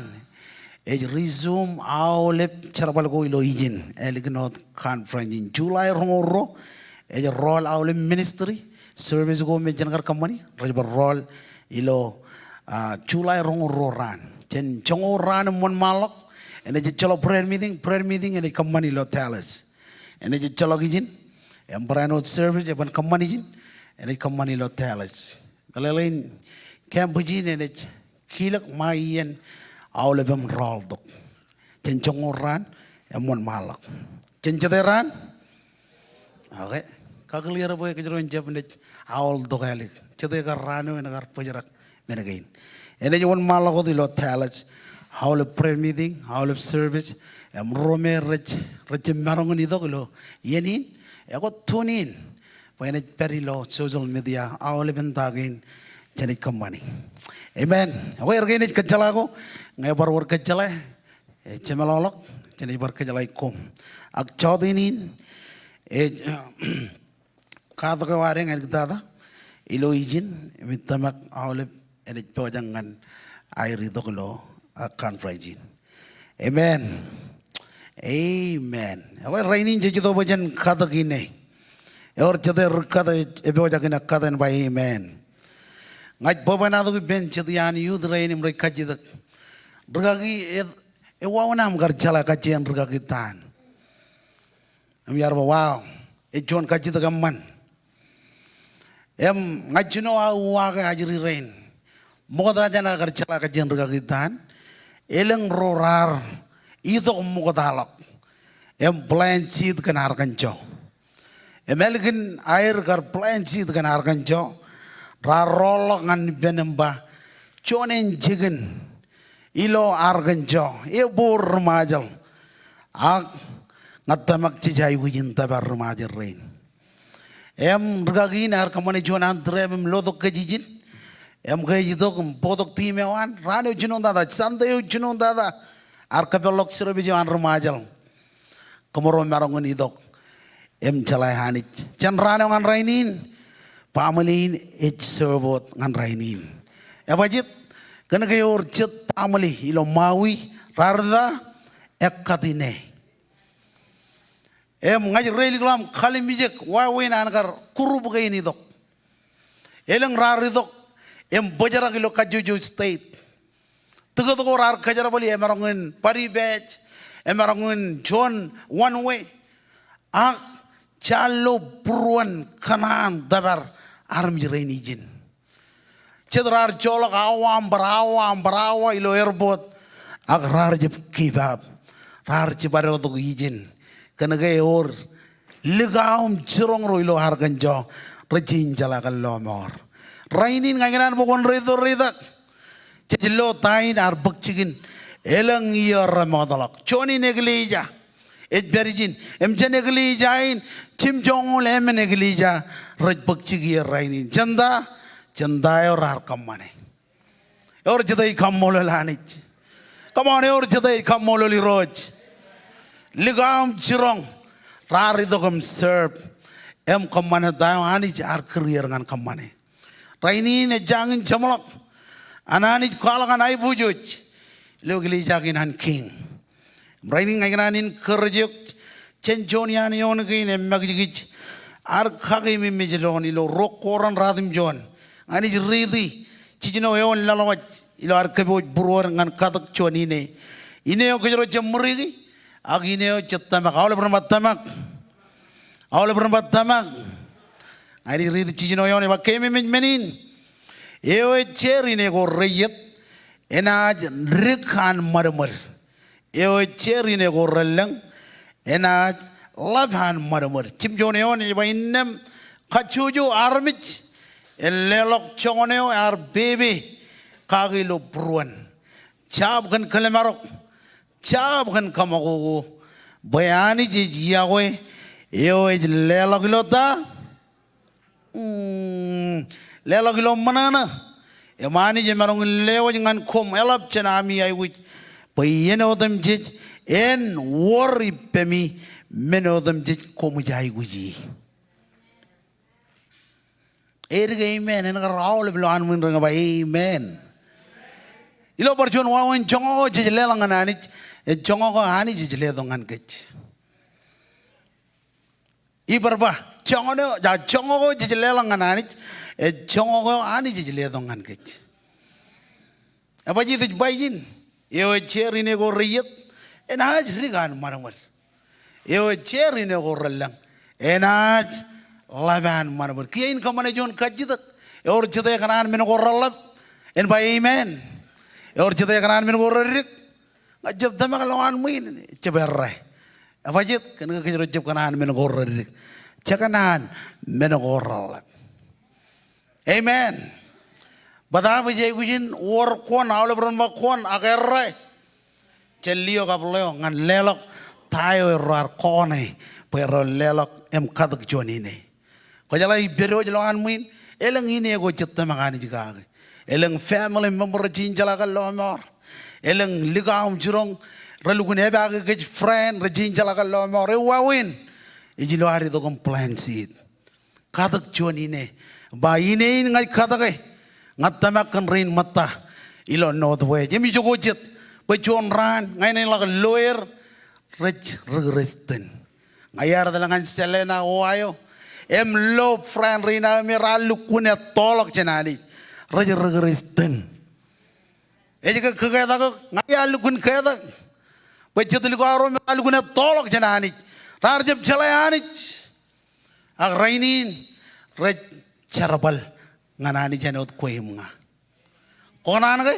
ej resume aolep jerbal ko ilo ijin, ālikin wōt conference in July roñoul ruo, ej roll aolep ministry service ko me jen kar kōṃṃani, rej bar roll ilo, ah, July roñoul ruo raan. Jān joñoul raan im wōnṃaanḷọk, enaaj ejjeḷọk prayer meeting, prayer meeting enaaj kōṃṃani ilo Dallas. Enaaj ejjeḷọk ijin, im barāinwōt service eban kōṃṃan ijin, enaaj kōṃṃani ilo Dallas. Meḷeḷein campus in enaaj kilōk ṃae iien aolepem rọọltok. Jān joñoul raan im wōnṃaanḷọk. Jān jete raan? Okay. Kakōḷḷe er bwe kōjro en jab naaj aoltok ālik. Jete kar raan eo en kar bōjrak men kein. Enaaj wōnṃaanḷọk wōt ilo Dallas, aolep prayer meeting, aolep service, im ro me rej, rej jab maroñ in itok ilo iien in, ekwe tune in. Bwe enaaj pād ilo social media, aolepen ta kein jenaaj kōṃṃani. Amen. Ekwe erkein ej kōjjeḷā ko, ñe ebar wōr kōjjeḷā, e, jemeḷọkḷọk, jenaaj bar kōjjeḷā koṃ. Ak jọteen in, e, katak eo adeañ āliktata ilo ijin, im ij tōmak aolep enaaj pojak ñan aer itok ilo, ah, conference in. Amen. Amen. Ekwe rainin jej itok bwe jen katak ine. Ewōr jete ri-katak epojak in ekkatak in ba amen. Ña ij bwebwenato ippān jet iaan youth rein im rej kajjitōk. Rikaki e, e wāween aṃ kar jeḷā kajjien rikaki taan. Im iar ba, wow, ej juon kajjitōk eṃṃan. Im ña jino aō uwaake ajri rein. Ṃokta jān aō kar jeḷā kajjien rikaki taan, elōñ ro raar itok ṃoktaḷọk im plant seed kōn Arkansas. Im ālikin aer kar plant seed kōn Arkansas, raar rọọlḷọk ñan ippān im ba, juon en jikin ilo Arkansas, ebooḷ ri-Ṃajeḷ. Ak ña tōmak jej aikuj in tōpar ri-Ṃajeḷ rein. Im rikaki in ear kōṃṃane juon an trip im lotok kōj ijin. Im ke ej itok im bōktok team eo an. Raan eo jinoin tata, Sunday eo jinoin tata, ear kōpeḷḷọk service eo an ri-Ṃajeḷ. Kōmro maroñ in itok im jeḷā Anij. Jān raan eo ñan rainin, family in ej serve wōt ñan rainin. Ebajjeet? Kōnke ewōr jet family ilo Maui raar ta, ekkat ine. Im ña ij reilikḷọk im kalimjek wāween an kar group kein itok. Elōñ raar itok im bōjrak ilo kajjojo state. Tikōt ko raar kōjerbali emaroñ in body badge, emaroñ in juon one way. Ak jaar lo būruon kōṇaan tōpar armej rein ijin. Jet raar joḷọk awa im bar awa im bar awa ilo airport. Ak raar jab give up. Raar jab ad tok ijin. Kōnke ewōr likao im jiroñ ro ilo Arkansas rej jañin jeḷā kōn lọmọọr. Rainin ña ikōṇaan bwe kwōn reitok reitak. Jej lo ta in ear bōk jikin. Elōñ iiō remootḷọk. Juon in eklejia ej pād ijin. Im jān eklejia in, jimjuonñoul emān eklejia rej bōk jikier rainin. Jān ta? Jān ta eo raar kōṃṃane. Ewōr jete ej kaṃṃoolol Anij? Come on, ewōr jete ej kaṃṃoolol Irooj? Likao im jiroñ raar itok im serve im kōṃṃane ta eo Anij ear kūr er ñan kōṃṃane. Rainin ej jañin jeṃḷọk an Anij kwaḷọk an aiboojoj ilo eklejia kein an King. Rainin ña ikōṇaan encourage eok jān juon iaan eoon kein emakijkij ad kake im emej doon ilo ruo Korint ratimjuon. Ña ij riiti jiljino eoon laḷwaj ilo ad kōpooj būruod ñan katak juon ine. Ine eo kōjro jab ṃuriki, ak ine eo jej tōmak, aolep ren ba tōmak. Aolep ren ba tōmak. Ña ij riiti jiljino eoon ej ba, keememej men in. Eo ej jeer ine ko reiiet, enaaj dik an ṃadṃōd. Eo ej jeer ine ko relōñ, enaaj ḷap an ṃadṃōd. Jimjuon eoon ej ba, innām kajjojo armej en leḷọk joñan eo ear pepe kaki ilo būruon. Jab kōn kōḷmānḷọkjeṇ. Jab kōn kaṃakoko. Bwe Anij ej iọkwe eo ej leḷọk ilo ta? Mm, leḷọk ilo ṃōṇōṇō. Im Anij emaroñ in lewōj ñan koṃ eḷap jān ami aikuj. Bwe iien otemjej en wōr ippemi men otemjej koṃij aikuji. Edik amen, en kar aolep ilowaan ṃwiin ren ba amen. Ilo bar juon wāween joñak eo jej leḷọk ñan Anij, ej joñak eo Anij ej letok ñan kōj. Ibar ba, joñak eo, ja, joñak eo jej leḷọk ñan Anij, ej joñak eo Anij ej letok ñan kōj. Ebajjeet ej ba ijin, eo ej jeer ine ko reiiet, enaaj dik an ṃadṃōd. Eo ej jeer ine ko relōñ, enaaj ḷap an ṃadṃōd. Kiiō in kōṃṃane juon kajjitōk, ewōr jete kōṇaan men ko reḷḷap, en ba amen. Ewōr jete kōṇaan men ko reddik, ña ij jab tōmak ilowaan ṃwiin, ejjab errā. Ebajjeet, kōn ke kōjro jab kōṇaan men ko reddik. Jej kōṇaan men ko reḷḷap. Amen. Bōtaab ej aikuj in wōr koṇ, aolep ren ba koṇ, ak errā. Jen liō kab ḷeo ñan leḷọk ta eo erro ar kōṇe bwe erro leḷọk im katōk juon ine. Kwōjeḷā ippād wōj ilowaan ṃwiin, elōñ ine ko jej tōmak Anij kake. Elōñ family member rej jañin jeḷā ke lọmọọr. Elōñ likao im jiroñ relukkuun epaake kōj friend rej jañin jeḷā ke lọmọọr. Ewāween, ej ilo ad itok im plant seed. Katōk juon ine. Ba ine in ña ij katōke, ña tōmak kōn rein ṃōtta ilo Northwest. Im ijoko jet, bwe juon raan ña inaaj ḷak lawyer rej ri-Christian. Ña iar etal ñan Salina, Ohio. Im lo friend rein aō me raar lukkuun ettoḷọk jān Anij, rej ri-Christian. Ej ke kōketak eok? Ña iar lukkuun ketak. Bwe jet likao ro me raar lukkuun ettoḷọk jān Anij, raar jab jeḷā Anij. Ak rainin rej jerbal ñan Anij āinwōt kwe im ña. Kwō kōṇaan ke?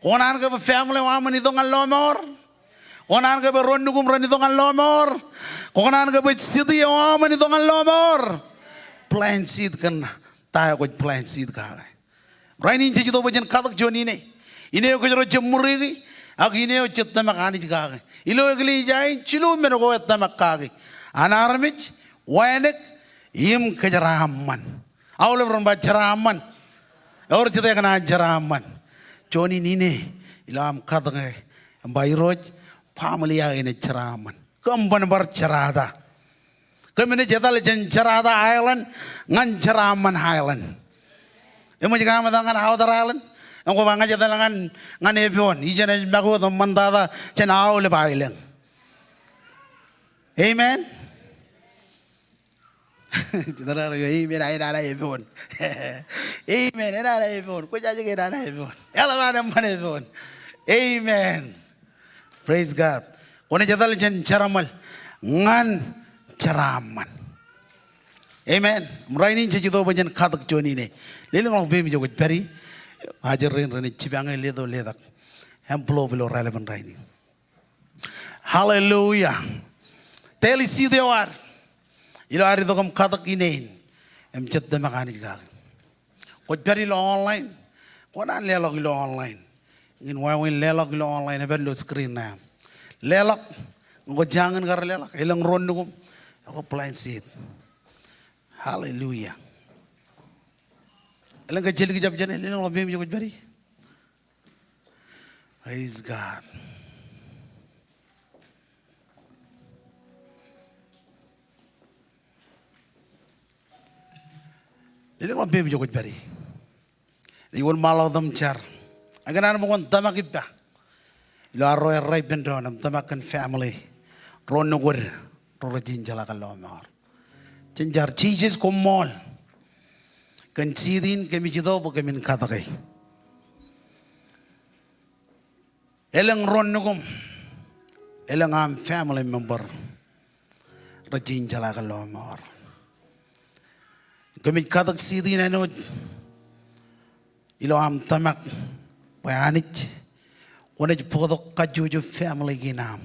Kwō kōṇaan ke bwe family eo aṃ en itok ñan lọmọọr? Kwō kōṇaan ke bwe ro nukuṃ ren itok ñan lọmọọr? Kwō kōṇaan ke bwe city eo aṃ en itok ñan lọmọọr? Plant seed kōn ta eo kwōj plant seed kake. Rainin jej itok bwe jen katōk juon ine. Ine eo kōjro jab ṃuriiki, ak ine eo jej tōmak Anij kake. Ilo eklejia in jilu men ko ettōmak kaki. An armej, wānōk, im kōjeraaṃṃan. Aolep ren ba jeraaṃṃan. Ewōr jete kōṇaan jeraaṃṃan? Juon in ine ilo aṃ katōke im ba Irooj, family eo aō enaaj jeraaṃṃan. Kōm ban bar jerata. Kōm naaj etal jān jerata island ñan jeraaṃṃan island. Eṃōj ke aṃ etal ñan outer island? Im kwō ba ña ij etal ñan, ñan Epoon. Ijeṇ ej make wōt im ṃaantata jān aolep aelōñ. Amen. Jet ro eo, amen, enana Epoon. Amen, enana Epoon. Kwōjaje ke enana Epoon. Eḷap an eṃṃan Epoon. Amen. Praise God. Kwōnaaj etal jān jeramṃan ñan jeraaṃṃan. Amen. Im rainin jej itok bwe jen katōk juon ine. Lelōñḷọk peiṃ ijo kwōj pād ie. Ajri rein renaaj jipañ e letok letak. Envelope ilo raelepen rainin. Hallelujah. Teli seed eo ad. Ilo ad itok im katōk ine in. Im jej tōmak Anij kake. Kwōj pād ilo online. Kwō kōṇaan leḷọk ilo online. Eñin wāween leḷọk ilo online, epād ilo screen ṇe aṃ. Leḷọk, ñe kwō jañin kar leḷọk, elōñ ro nukuṃ, ekwe plant seed. Hallelujah. Elōñ ke jelik jab jāne, lelōñḷọk peiṃ ijo kwōj pād ie. Praise God. Lelōñḷọk peiṃ ijo kwōj pād ie. Ij wōnṃaanḷọk tok im jar. Ak kōn an ṃōk wōn tōmak ippa ilo arro errā ippān doon im tōmak kōn family, ro nukud ro rej jañin jeḷā ke lọmọọr. Jen jar. Jisōs koṃṃool kōn seed in kōmij itok bwe kōmin katōke. Elōñ ro nukuṃ, elōñ aṃ family member rej jañin jeḷā ke lọmọọr. Kōmij katōk seed in āinwōt ilo aṃ tōmak bwe Anij kwōnaaj bōktok kajjojo family kein aṃ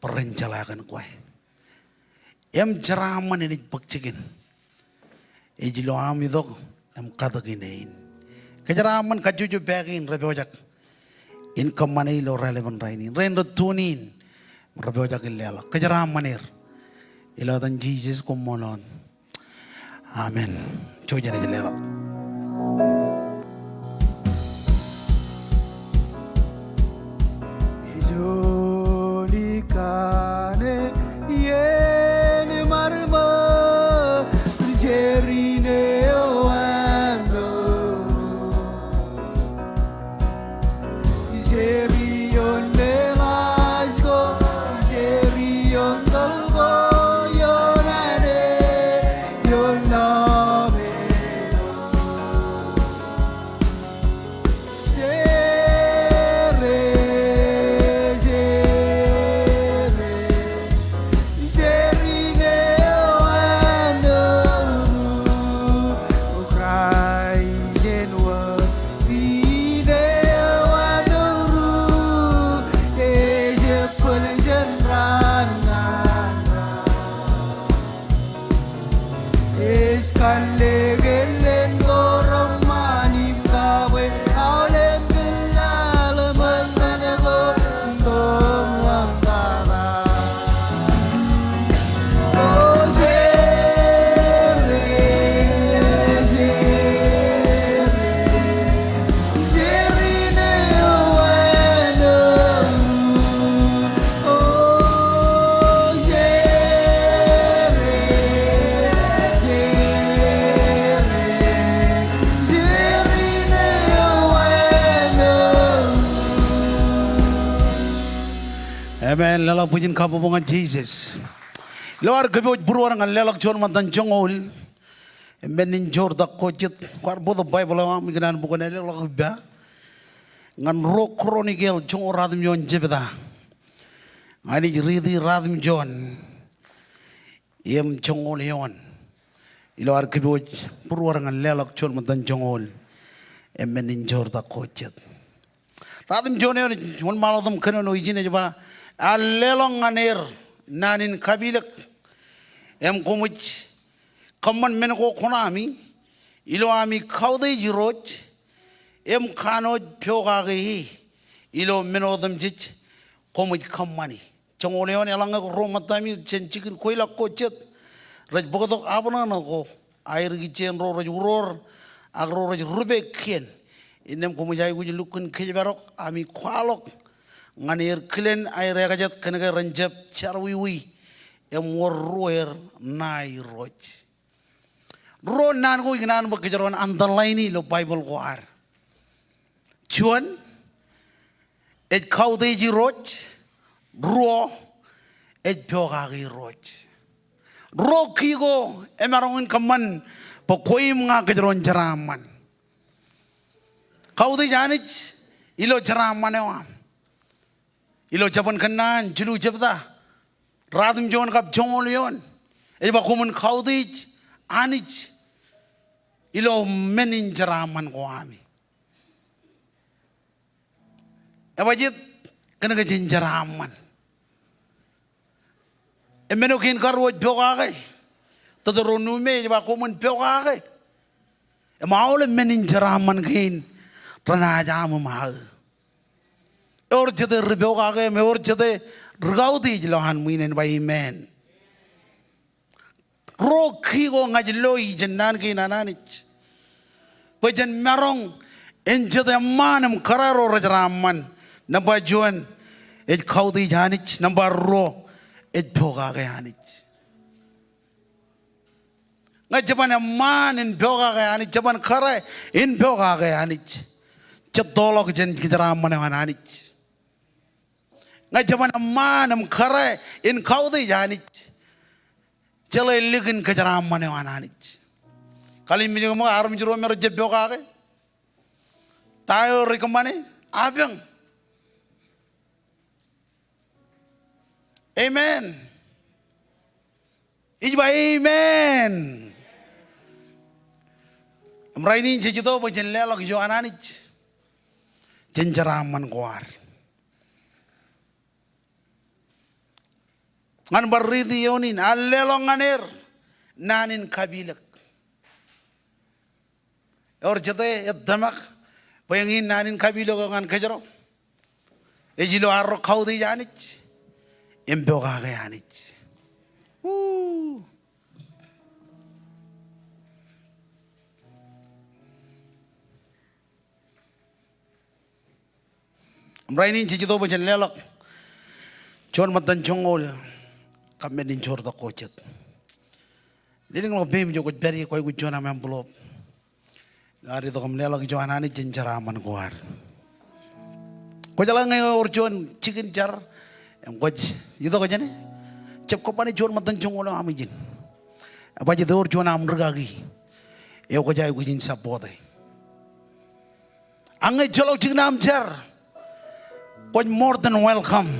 bwe ren jeḷā kōn kwe. Im jeraaṃṃan enaaj bōk jikin. Ej ilo aṃ itok im katōk in ein. Kōjeraaṃṃan kajjojo pā kein rej pojak in kōṃṃane ilo raelepen rainin. Rein rej tune in im rej pojak in leḷọk, kōjeraaṃṃan er. Ilo etan Jisōs koṃṃool eo. Amen. Jouj im leḷọk. Amen. Leḷọk bwijin kabbokbok ñan Jisōs. Ilo ad kōpooj būruod ñan leḷọk juon ṃōttan joñoul im men in joortak ko jet, kwaar bōktok Baibōḷ eo aṃ ikōṇaan bwe kwōn ālọk ippa ñan Ruo Kronikel joñoul ruatimjuon jebta. Ña ij riiti ruatimjuon im joñoul eoon. Ilo ad kōpooj būruod ñan leḷọk juon ṃōttan joñoul im men in joortak ko jet. Ruatimjuon eoon ej wōnṃaanḷọk im kōnono ijin, ej ba, ear leḷọk ñan er naan in kapilōk im koṃij kōṃṃan men ko kuṇaami ilo ami kautiej Irooj im kanooj pokake e ilo men otemjej koṃij kōṃṃani. Joñoul eoon eḷaññe ruo ṃōttaami jān jikin kweilọk ko jet rej bōktok abṇōṇō ko aer ikijjien ro rej uroor ak ro rej rupe kien. Innām koṃij aikuj lukkuun kōjparok ami kwaḷọk ñan er kilen aer ekajet kōnke ren jab jerọwiwi im wōr ruo er ṇae Irooj. Ruo naan ko ikōṇaan bwe kōjro en underline ilo Baibōḷ ko ad. Juon, ej kautiej Irooj. Ruo, ej pokake Irooj. Ruo ki ko emaroñ in kōṃṃan bwe kwe im ña kōjro en jeraaṃṃan. Kautiej Anij ilo jeraaṃṃan eo aṃ. Ilo Jabōn Kōnnaan jilu jebta, ruatimjuon kab joñoul eoon, ej ba koṃwin kautiej Anij ilo men in jeraaṃṃan ko ami. Ebajeet? Kōnke jen jeraaṃṃan. Im men eo kein karuo ej pokake. Deuteronomi ej ba koṃwin pokake im aolep men in jeraaṃṃan kein renaaj aṃ im aō. Ewōr jete ri pokake im ewōr jete ri kautiej ilowaan ṃwiin en, ba amen. Ruo ki ko ña ij lo ijin naan kein an Anij bwe jen maroñ in jet eṃṃaan im kōrā ro rejeraaṃṃan. Nōṃba juon, ej kautiej Anij. Nōṃba ruo, ej pokake Anij. Ñe jeban eṃṃaan in pokake Anij, jeban kōrā in pokake Anij, jettoḷọk jān kōjeraaṃṃan eo an Anij. Ñe jeban eṃṃaan im kōrā in kautiej Anij, jeḷā likin kōjeraaṃṃan eo an Anij. Kallimjek ṃōk, armej ro me rej jab pokake, ta eo rej kōṃṃane? Apañ. Amen. Ij ba amen. Im rainin jej itok bwe jen leḷọk ijo an Anij. Jen jeraaṃṃan ko ad. Ñan bar riiti eoon in, ear leḷọk ñan er naan in kapilōk. Ewōr jete ej tōmak bwe eñin naan in kapilōk eo ñan kōjro? Ej ilo arro kautiej Anij im pokake Anij. Woo. Im rainin jej itok bwe jen leḷọk juon ṃōttan joñoul kab men in joortak ko jet. Lelōñḷọk peiṃ ijo kwōj pād ie, kwōj aikuj juon aṃ envelope. Ilo ad itok im leḷọk ijo an Anij, jen jeraaṃṃan ko ad. Kwōjeḷā ñe ewōr juon jikin jar im kwōj itok jāne, jab kōṃṃane juon ṃōttan joñoul eo aṃ ijin. Ebajjeet ewōr juon aṃ rūkaki eo kwōj aikuj in support e. Ak ñe ejjeḷọk jikin aṃ jar, kwōj more than welcome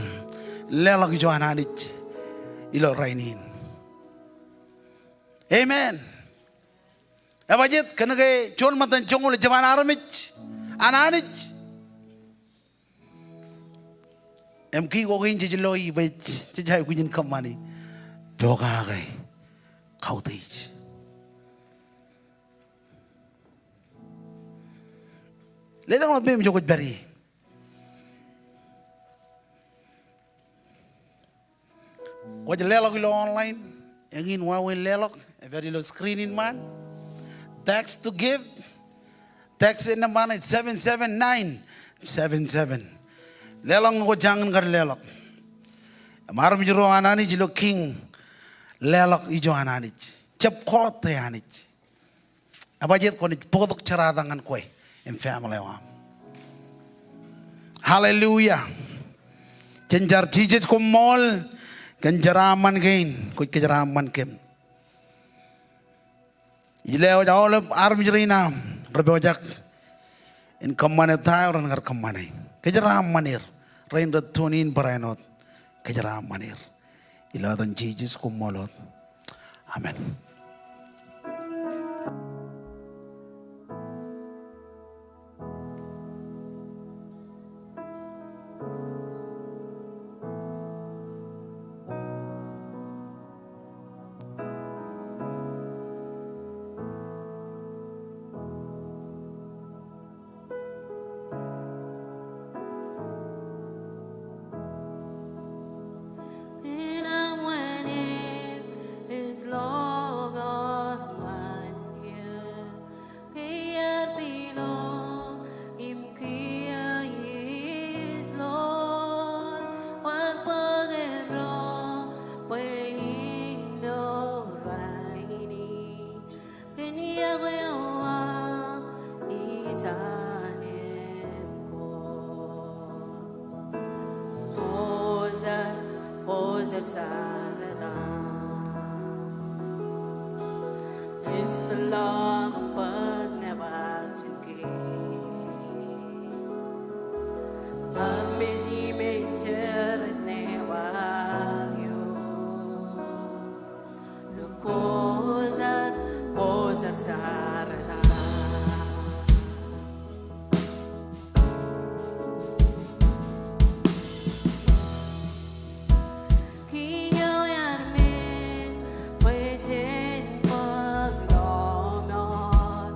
leḷọk ijo an Anij ilo rainin. Amen. Ebajjeet kōnke juon ṃōttan joñoul ejjab an armej, an Anij. Im kiiō kein jej loi bwe jej aikuj in kōṃṃani pokake kautiej. Lelōñḷọk peiṃ ijo kwōj pād ie. Kwōj leḷọk ilo online, eñin wāween leḷọk ej pād ilo screen in ṃaan. Text to give. Text e nōṃba ṇe seven seven nine seven seven. Leḷọk ñe kwō jañin kar leḷọk. Im armej ro an Anij ilo kiiñ, leḷọk ijo an Anij. Jab kọọte Anij. Ebajjeet kwōnaaj bōktok jerata ñan kwe im family eo aṃ. Hallelujah. Jen jar. Jisōs koṃṃool kōn jeraaṃṃan kein kwōj kōjeraaṃṃan kōm. Ij lewōj aolep armej rein aṃ rej pojak in kōṃṃane ta eo ren kar kōṃṃane. Kōjeraaṃṃan er. Rein rej tune in barāinwōt, kōjeraaṃṃan er. Ilo etan Jisōs, koṃṃool wōt. Amen. Kōn iọkwe eo aṃ ijeṇ ko. Kwōjeḷā, kwōjeḷā jar etaṃ. Ij tōl ḷọk bōk nebar ijin kein. Kab ij imeej jeres nebar eo. Kwōjeḷā, kwōjeḷā jar etaṃ. Kiiō armej, bwe jen bōk lọmọọr.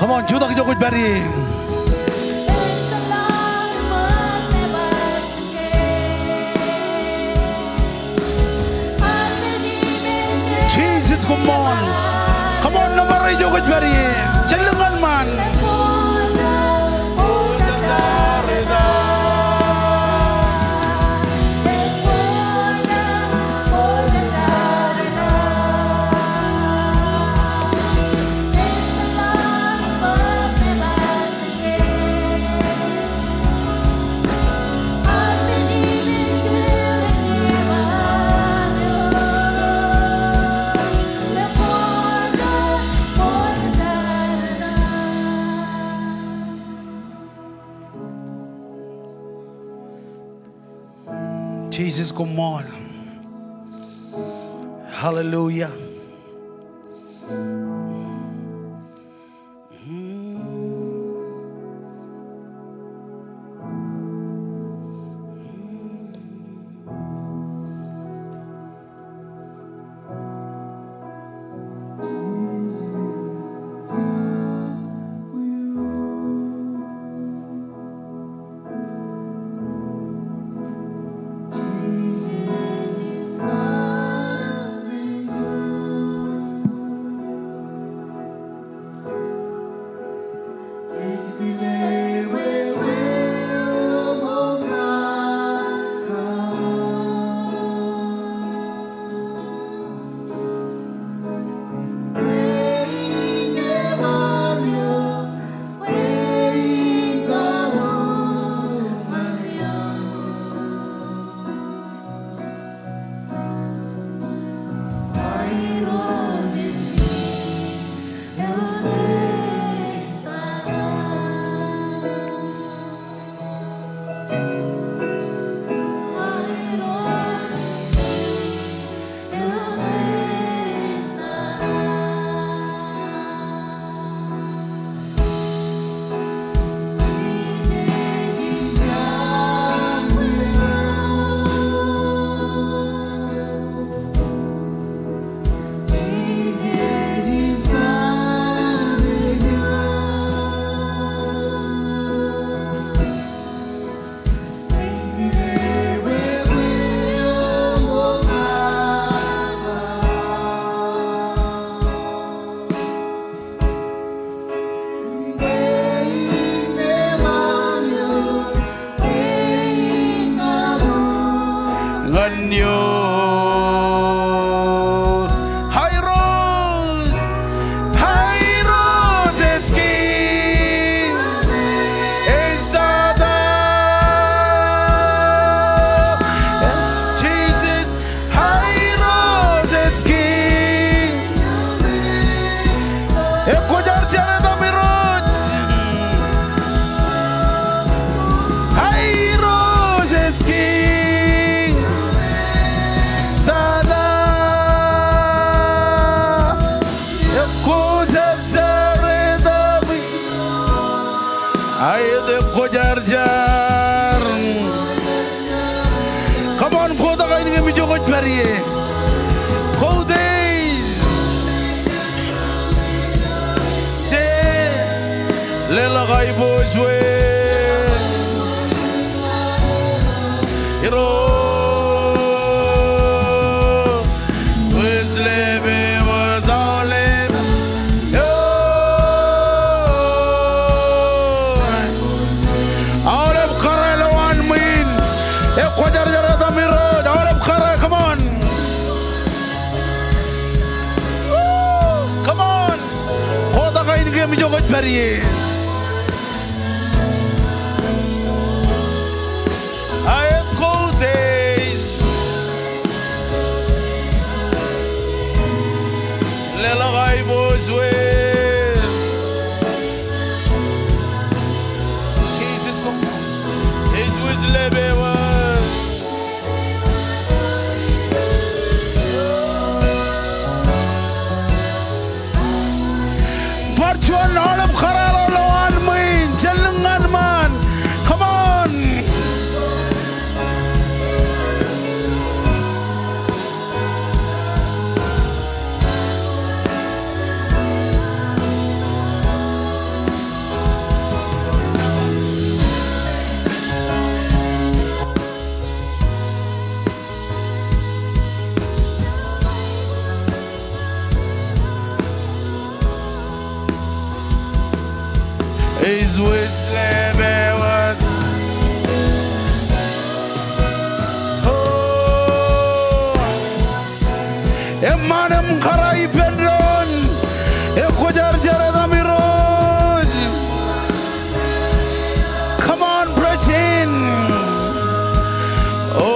Come on, jutak ijo kwōj pād ie. Jisōs, come on. Come on, nōbar ijo kwōj pād ie. Jen lōñ ñan ṃaan. Jisōs, come on. Hallelujah. Ñan eō. Hairos. Hairos es king. Es tata. Jesus. Hairos es king. Ekwōjarjar etaṃ Irooj. Hairos es king. Tata. Ekwōjarjar etaṃ. Aet, ekwōjarjar. Come on, kotak ainikien ijo kwōj pād ie. Kotak. Se. Leḷọk aiboojoj. Irooj. Wōj lepin, wōj aolep. Aolep kōrā ilo an ṃwiin. Ekwōjarjar etaṃ Irooj. Aolep kōrā, come on. Im ijo kwōj pād ie. Aet, koutiej. Leḷọk aiboojoj. Jisōs, koṃṃool. Ej wōj lepewōj. Bar juon aolep kōrā ḷọk lowaan ṃwiin, jān lōñ ñan ṃaan. Come on. Ej wōj lepewōj. O. Eṃṃan im kōrā ippān doon. Ekwojarjar etaṃ Irooj. Come on, press in. O,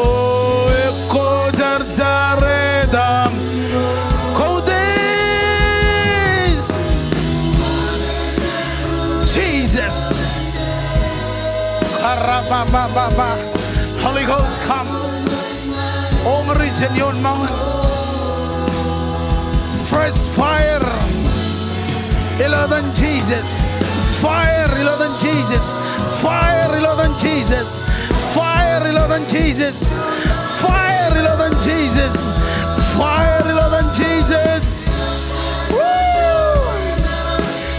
ekwojarjar etaṃ. Koutiej. Jesus. Karabababa. Holy Ghost, come. Oñri jān ioon ṃōñōn. Fresh fire ilo etan Jisōs. Fire ilo etan Jisōs. Fire ilo etan Jisōs. Fire ilo etan Jisōs. Fire ilo etan Jisōs. Fire ilo etan Jisōs. Woo!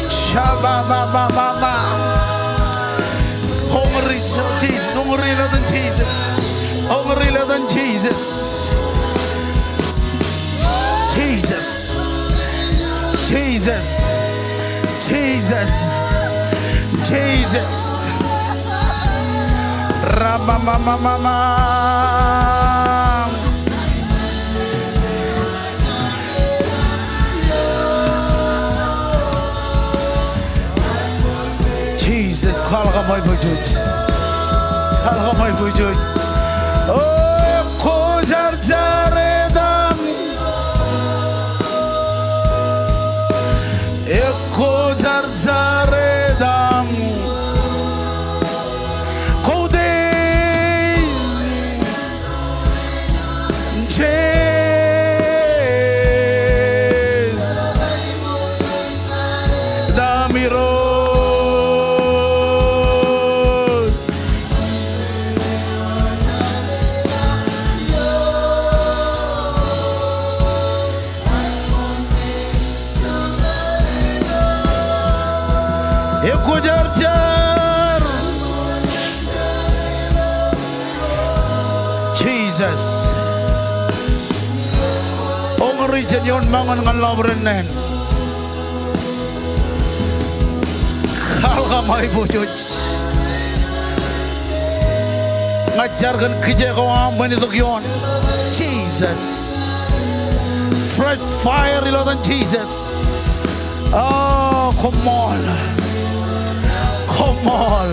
Shababababa. Oñri Jisōs, oñri ilo etan Jisōs. Oñri ilo etan Jisōs. Jisōs. Jisōs. Jisōs. Jisōs. Rababababa. Jisōs, kwaḷọk aṃ aiboojoj. Kwaḷọk aṃ aiboojoj. O, ekwojarjar etaṃ. Ekwojarjar etaṃ. Koutiej. Jisōs. Etaṃ Irooj. Ekwojarjar. Jisōs. Oñri jān ioon ṃōñōn ñan lọpiden neen. Kwaḷọk aṃ aiboojoj. Ña ij jar kōn kijeek eo aṃ ṃan itok ioon. Jisōs. Fresh fire ilo etan Jisōs. O, koṃṃool. Koṃṃool.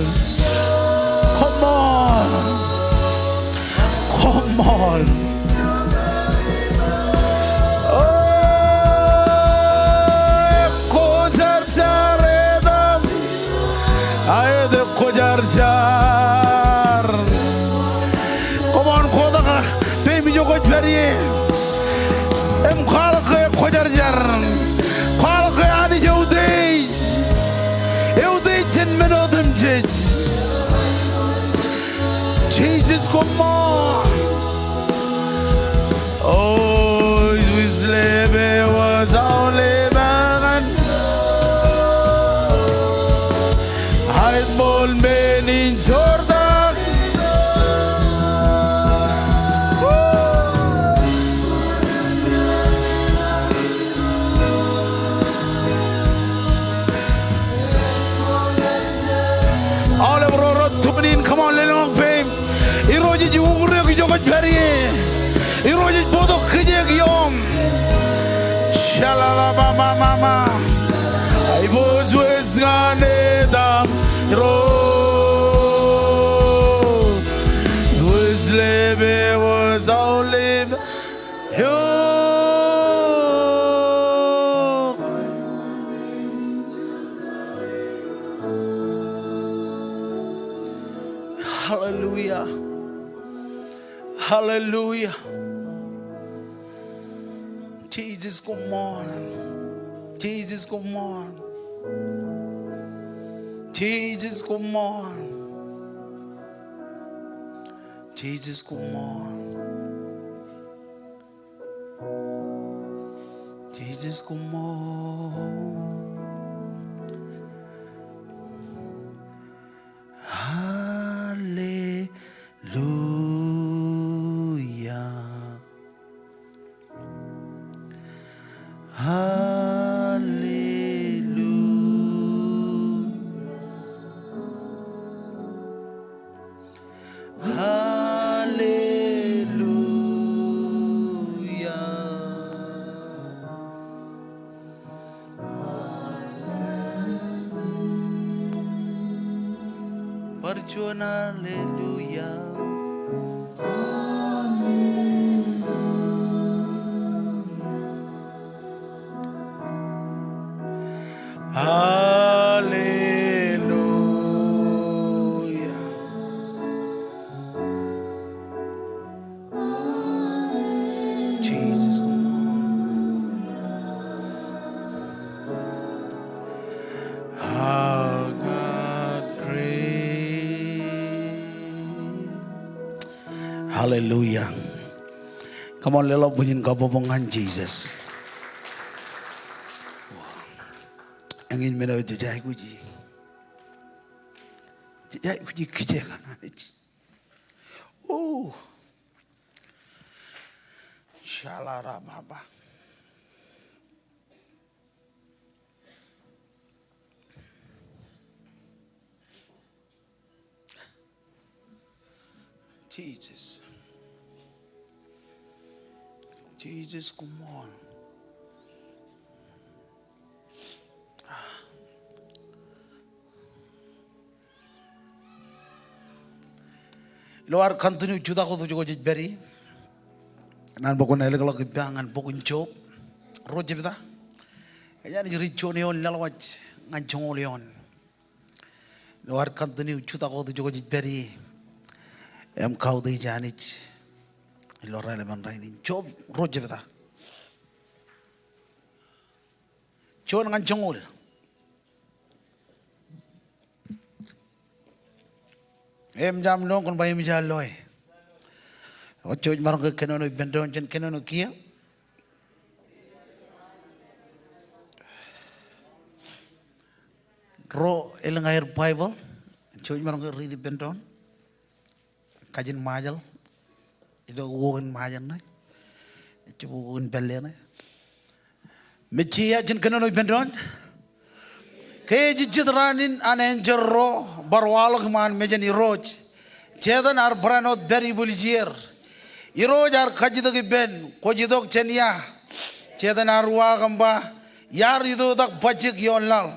Koṃṃool. Koṃṃool. O, ekwojarjar etaṃ. Aet, ekwojarjar. Come on, kotak peiṃ ijo kwōj pād ie. Im kwaḷọk ke ekwojarjar. Kwaḷọk ke Anij eutiej. Eutiej jān men otemjej. Jisōs, koṃṃool. O, ij wōj lepewōj aolep alen. Aet, ṃool men in jortak. Aolep ro rej tune in, come on, lelōñḷọk peiṃ. Irooj ej uñūr eok ijo kwōj pād ie. Irooj ej bōktok kijeek ioṃ. Shalalabamamama. Hallelujah. Hallelujah. Jesus, koṃṃool. Jesus, koṃṃool. Jesus, koṃṃool. Jesus, koṃṃool. Jesus, koṃṃool. Hallelujah. Hallelujah. Hallelujah. Bar juon hallelujah. Hallelujah. Jesus. Our God great. Hallelujah. Come on, leḷọk bwijin kabbokbok ñan Jesus. Eñin men eo jej aikuji. Jej aikuji kijeek an Anij. Oh. Shalarababa. Jesus. Jesus, koṃṃool. Ilo ad continue jutak wōt ijoko jej pād ie, ñan bwe kwōn ālōkḷọk ippa ñan bok in Job, ruo jebta. Kōjeañ ri juon eoon laḷwaj ñan joñoul eoon. Ilo ad continue jutak wōt ijoko jej pād ie im kautiej Anij ilo raelepen rainin. Job ruo jebta. Juon ñan joñoul. Im jab lo, kwōn ba im jab loe. Kwōj jouj maroñ ke kōnono ippān doon, jen kōnono kiiō. Ro elōñ aer Baibōḷ, jouj maroñ ke riiti ippān doon. Kajin Ṃajeḷ. Ilo uwok in Ṃajeḷ ṇe. Ejjab uwok in pālle ṇe. Mejja jen kōnono ippān doon. Ke ejejjet raan in an enjeḷ ro bar waḷọk iṃaan mejān Irooj, Setan ear barāinwōt pād ibwiljieer. Irooj ear kajjitōk ippān, kwōj itok jān ia? Setan ear uwaak im ba, iar itoitak bajjek ioon laḷ.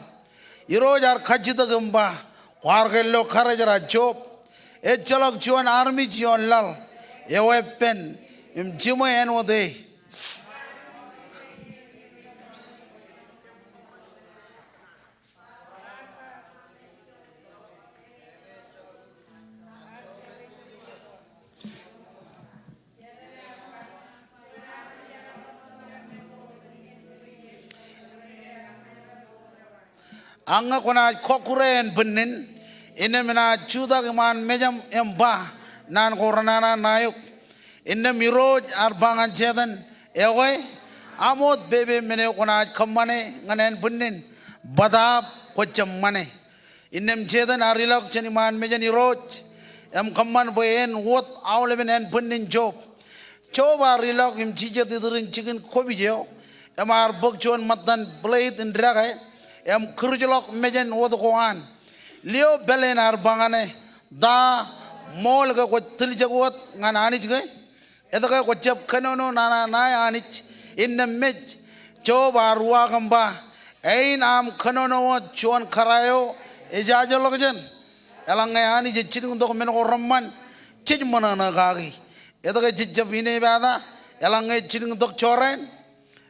Irooj ear kajjitōk im ba, kwaar ke lo karijeran Job? Ejjeḷọk juon armej ioon laḷ eo epen im jiṃwe āinwōt e. Ak ñe kwōnaaj kọkkure ānbwinnin, innām enaaj jutak iṃaan mejaṃ im ba, naan ko renana ṇae eok. Innām Irooj ear ba ñan Setan, ekwe, aṃ wōt pepe men eo kwōnaaj kōṃṃane ñan ānbwinnin, bōtaab kwō jab ṃane. Innām Setan ear ilọk jān iṃaan mejān Irooj im kōṃṃan bwe en wōt aolepen ānbwinnin Job. Job ear ilọk im jijet iturin jikin kopij eo im ear bōk juon ṃōttan blade in dekā im kūrjḷọk mejān wōt ko an. Lio pāleen ear ba ñan e, ta ṃool ke kwōj tiljek wōt ñan Anij ke? Etke kwō jab kōnono nana ṇae Anij? Innām mej, Job ear uwaak im ba, Āin aṃ kōnono wōt juon kōrā eo ejajeḷọkjeṇ. Eḷaññe Anij ej jilkintok men ko reṃṃan, jej ṃōṇōṇō kaki. Etke jej jab inepata eḷaññe ej jilkintok jorrāān?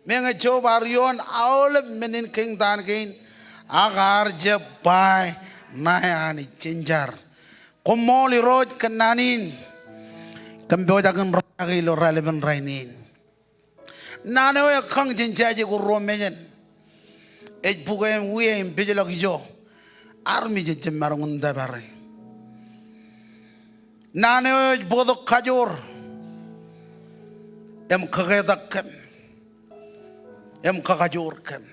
Meñe Job ear ioon aolep men in kein taan kein, ak ear jab ba ṇae Anij. Jen jar. Koṃṃool Irooj kōn naan in kōm pojak in roñjake ilo raelepen rainin. Naan eo ekkañ jen jaje ko ruo mejān. Ej bukwe im wie im pejlọk ijo. Armej ej jab maroñ in tōpare. Naan eo ej bōktok kajoor im kaketak kōm im kakajoor kōm.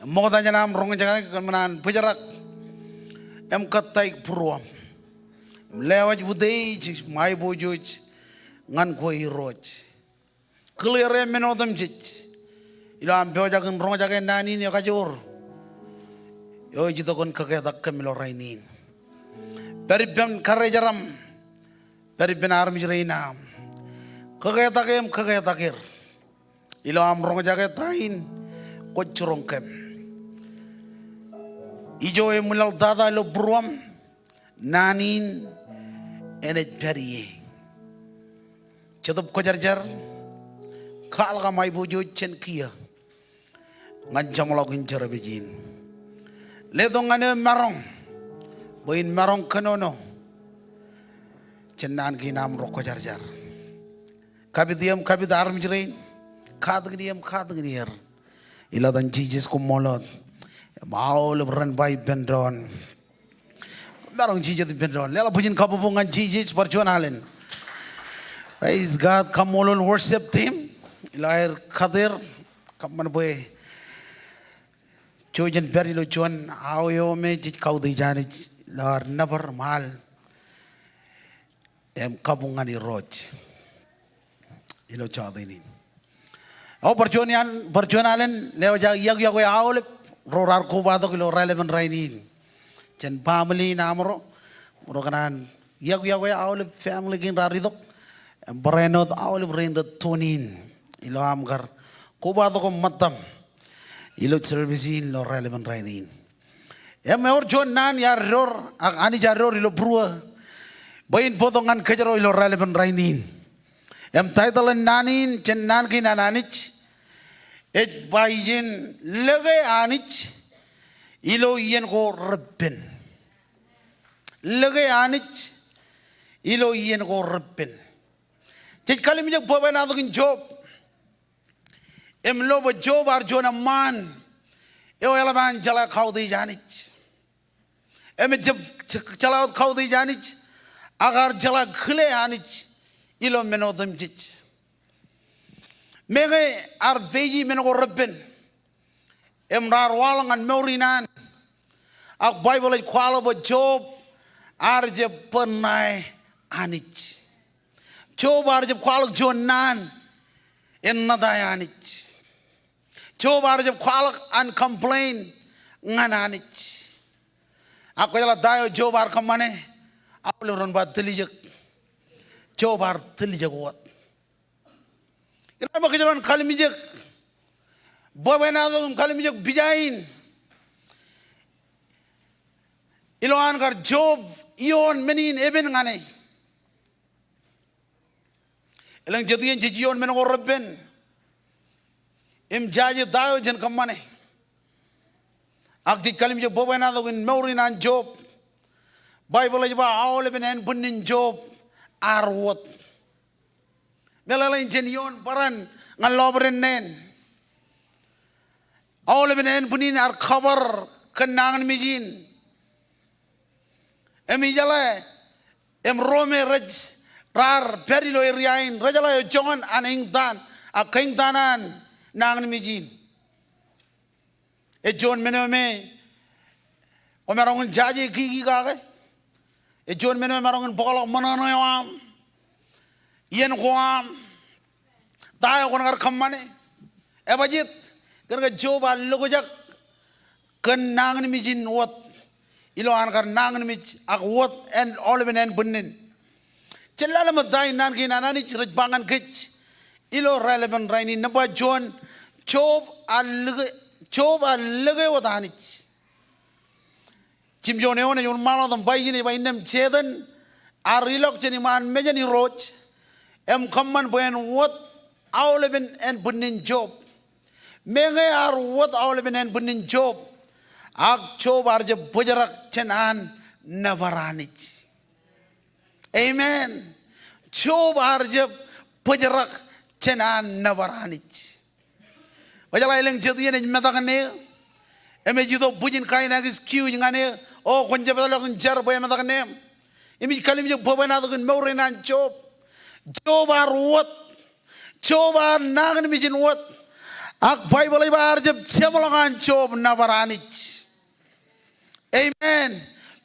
Im ṃokta jān aṃ roñjake kōm kōṇaan bōjrak im kōttāik būruōṃ im lewōj utiej im aiboojoj ñan kwe Irooj. Kiliere men otemjej ilo aṃ pojak in roñjake naan in ekajoor eo ej itok in kaketak kōm ilo rainin. Pād ippān karijeram, pād ippān armej rein aṃ. Kaketake im kaketak er ilo aṃ roñjake ta in kwōj jiroñ kōm. Ijo eṃwilaḷ tata ilo būruōṃ, naan in enaaj pād ie. Jetōb Kwōjarjar, kwaḷọk aṃ aiboojoj jān kiiō ñan jeṃḷọkin jerbal in. Letok ñan eō maroñ bwe in maroñ kōnono jān naan kein aṃro kwōjarjar. Kapit eō im kapit armej rein, katakin eō im katakin er. Ilo etan Jisōs, koṃṃool wōt. Im aolep ren ba ippān doon, maroñ jijet ippān doon. Leḷọk bwijin kabbokbok ñan Jisōs bar juon alen. Praise God. Kaṃṃoolol worship team ilo aer kater. Kōṃṃan bwe jej pād ilo juon aō eo me jej kautiej Anij ilo ad nōbar im al im kabuñ ñan Irooj ilo jota in. Ak bar juon iaan, bar juon alen, lewōj aō iọkwe aolep ro raar kobatok ilo raelepen rainin. Jān baaṃle in aṃro, ro kōṇaan iọkwe aolep family kein raar itok. Im barāinwōt aolep rein rej tune in ilo aṃ kar kobatok im ṃōttaṃ ilo service in ilo raelepen rainin. Im ewōr juon naan iar door, ak Anij ear door ilo būruō bwe in bōktok ñan kōjro ilo raelepen rainin. Im title in naan in jān naan kein an Anij ej ba ijin, Lōke Anij ilo Iien ko Reppen. Lōke Anij ilo Iien ko Reppen. Jej kallimjek bwebwenato in Job. Im lo bwe Job ear juon eṃṃaan eo eḷap an jeḷā kautiej Anij. Im ejjab jeḷā wōt kautiej Anij, ak ear jeḷā kile Anij ilo men otemjej. Meñe ear peje men ko reppen im raar waḷọk ñan mour in an, ak Baibōḷ ej kwaḷọk bwe Job ear jab bōd ṇae Anij. Job ear jab kwaḷọk juon naan en ṇōtae Anij. Job ear jab kwaḷọk an complain ñan Anij. Ak kwōjeḷā ta eo Job ear kōṃṃane? Aolep ren ba tiljek. Job ear tiljek wōt. Inaaj ṃōk kōjro en kallimjek bwebwenato im kallimjek pija in ilowaan kar Job ioon men in epen ñan e. Elōñ jet iien jej ioon men ko reppen im jaje ta eo jen kōṃṃane. Ak jej kallimjek bwebwenato in mour in an Job. Baibōḷ ej ba aolepen ānbwinnin Job ear wōt. Meḷeḷein jen ioon barāinwōt ñan lọpiden neen. Aolepen ānbwinnin ear cover kōn nañinmej in. Im ijeḷā im ro me rej raar pād ilo area in rejeḷā eo joñan an eñtaan ak kaeñtaan an nañinmej in. Ej juon men eo me kwōmaroñ in jaje kiki kake. Ej juon men eo emaroñ in bōkḷọk ṃōṇōṇō eo aṃ, iien ko aṃ, ta eo kwōn kar kōṃṃane. Ebajeet? Kōnke Job ear lokjak kōn nañinmej in wōt ilowaan kar nañinmej ak wōt ān aolepen ānbwinnin. Jen lale ṃōk ta in naan kein an Anij rej ba ñan kōj ilo raelepen rainin. Nōṃba juon, Job ear lōke Job ear lōke wōt Anij. Jimjuon eoon ej wōnṃaanḷọk im ba ijin, ej ba innām Setan ear ilọk jān iṃaan mejān Irooj im kōṃṃan bwe en wōt aolepen ānbwinnin Job. Meñe ear wōt aolepen ānbwinnin Job, ak Job ear jab bōjrak jān an nōbar Anij. Amen. Job ear jab bōjrak jān an nōbar Anij. Bwe jeḷā elōñ jet iien ej metak ṇe, im ej itok bwijin kain excuse ñan e, o kwōn jab peḷḷọk in jar bwe emetak ṇe. Im ij kallimjek bwebwenato kōn mour in an Job. Job ear wōt. Job ear nañinmej in wōt. Ak Baibōḷ ej ba ear jab jeṃḷọk an Job nōbar Anij. Amen.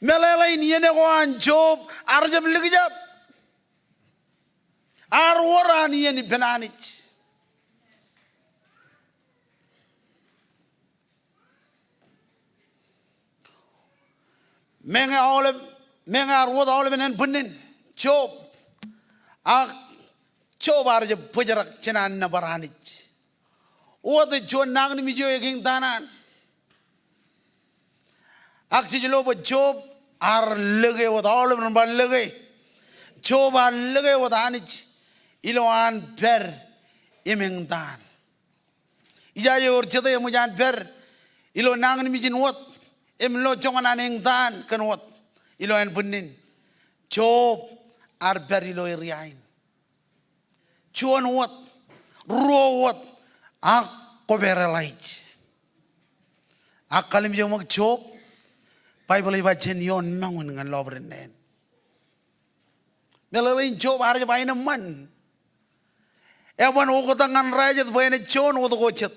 Meḷeḷein iien ko an Job ear jab likjab. Ear wōr an iien ippān Anij. Meñe aolep, meñe ear wōt aolepen ānbwinnin Job, ak Job ear jab bōjrak jān an nōbar Anij. Wōt ej juon nañinmej eo ekiiñ ta ṇe an. Ak jej lo bwe Job ear lōke wōt, aolep ren ba lōke. Job ear lōke wōt Anij ilo an pād im eñtaan. Ijaje ewōr jete eṃōj an pād ilo nañinmej in wōt im lo joñan an eñtaan kōn wōt ilo ānbwinnin. Job ear pād ilo area in. Juon wōt, ruo wōt, ak kwōpād ḷaij. Ak kallimjek ṃōk Job, Baibōḷ ej ba jān ioon moñin ñan lọpiden neen. Meḷeḷein Job ear jab aenōṃṃan. Eban oktak ñan ro jet bwe enaaj juon wōt ko jet.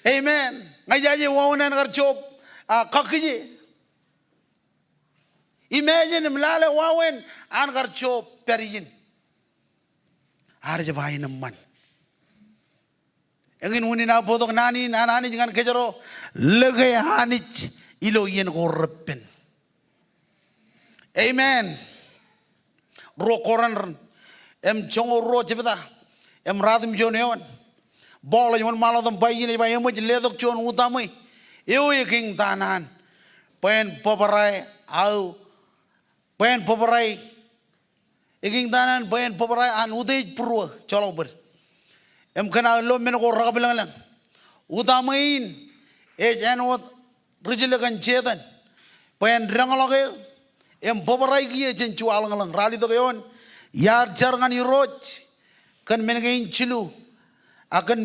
Amen. Ña ijaje wāween an kar Job, a, kakkije. Imagine im lale wāween an kar Job pād ijin. Ear jab aenōṃṃan. Eñin unin aō bōktok naan in an Anij ñan kōjro, lōke Anij ilo iien ko reppen. Amen. Ruo Korint im joñoul ruo jebta im ratimjuon eoon. Paul ej wōnṃaanḷọk im ba ijin, ej ba eṃōj letok juon utaṃwe eo ekiiñ ta ṇe an bwe en bōbrae aō, bwe en bōbrae, ekiiñ ta ṇe an bwe en bōbrae an utiej būruō joḷọk bōd. Im kōn aō lo men ko rekabwilōñlōñ. Utaṃwe in ej āinwōt ri jile kōn Setan bwe en deñḷọk eō im bōbrae kiiō jān juwaḷōñḷōñ. Ralitōk eoon, iar jar ñan Irooj kōn men kein jilu, ak kōn,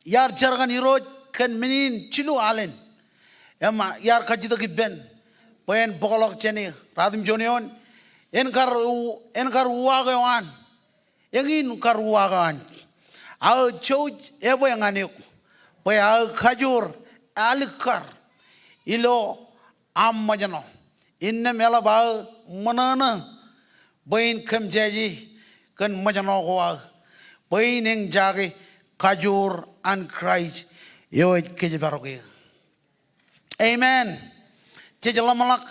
iar jar ñan Irooj kōn men in jilu alen. Im iar kajjitōk ippān bwe en bōkḷọk jān e. Ratimjuon eoon, en kar u-, en kar uwaak eo an. Eñin kar uwaak eo an. Aō jouj ebwe ñan eok bwe aō kajoor alikkar ilo aṃ ṃōjṇọ. Innām eḷap aō ṃōṇōṇō bwe in kōmmejāje kōn ṃōjṇọ ko aō, bwe in eñjake kajoor an Kraist eo ej kōjparok eō. Amen. Jej ḷōmṇak,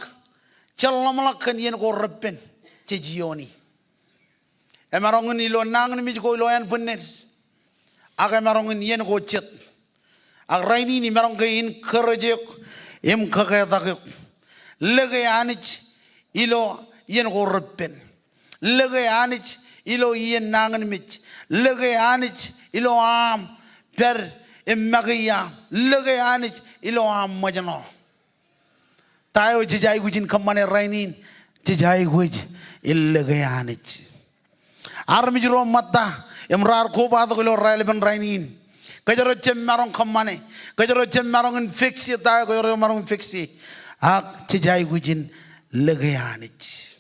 jej ḷōmṇak kōn iien ko reppen jej iioni. Emaroñ in ilo nañinmej ko ilo ānbwinnid, ak emaroñ in iien ko jet. Ak rainin imaroñ ke encourage eok im kōketak eok. Lōke Anij ilo iien ko reppen. Lōke Anij ilo iien nañinmej. Lōke Anij ilo aṃ pād im make ia. Lōke Anij ilo aṃ ṃōjṇọ. Ta eo jej aikuj in kōṃṃane rainin? Jej aikuj in lōke Anij. Armej ro ṃōtta im raar kobatok ilo raelepen rainin. Kōjro jab maroñ kōṃṃane. Kōjro jab maroñ in fix e ta eo kōjro maroñ in fix e. Ak jej aikuj in lōke Anij.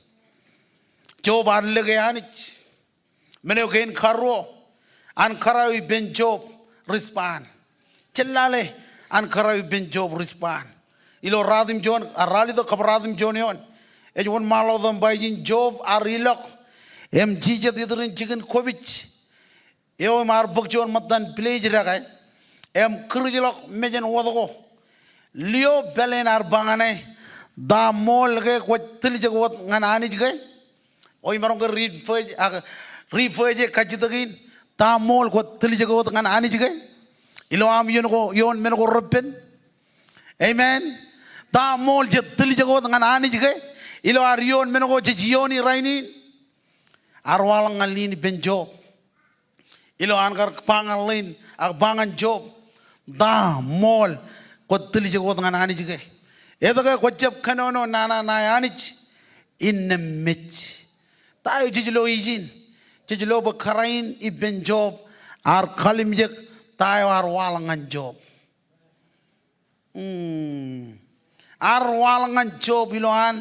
Job ear lōke Anij. Men eo kein karuo, an kōrā eo ippān Job respond. Jen lale an kōrā eo ippān Job respond. Ilo ratimjuon, a, Ralitōk kab ratimjuon eoon. Ej wōnṃaanḷọk im ba ijin Job ear ilọk im jijet iturin jikin kopij eo im ear bōk juon ṃōttan pilej dekā im kūrijḷọk mejān wōt ko. Lio pāleen ear ba ñan e, ta ṃool ke kwōj tiljek wōt ñan Anij ke? O imaroñ ke refer, ak, refer e kajjitōk in, ta ṃool kwōj tiljek wōt ñan Anij ke? ilo aṃ iien ko, iien men ko reppen? Amen. Ta ṃool jej tiljek wōt ñan Anij ke ilo ad iien men ko jej iioni rainin? Ear waḷọk ñan ḷeen ippān Job. Ilo an kar ba ñan ḷeen ak ba ñan Job, ta ṃool kwōj tiljek wōt ñan Anij ke? Etke kwōjjab kōnono nana ṇae Anij innām mej? Ta eo jej lo ijin? Jej lo bwe kōrā in ippān Job ear kalimjek ta eo ear waḷọk ñan Job. Hmm. Ear waḷọk ñan Job ilo an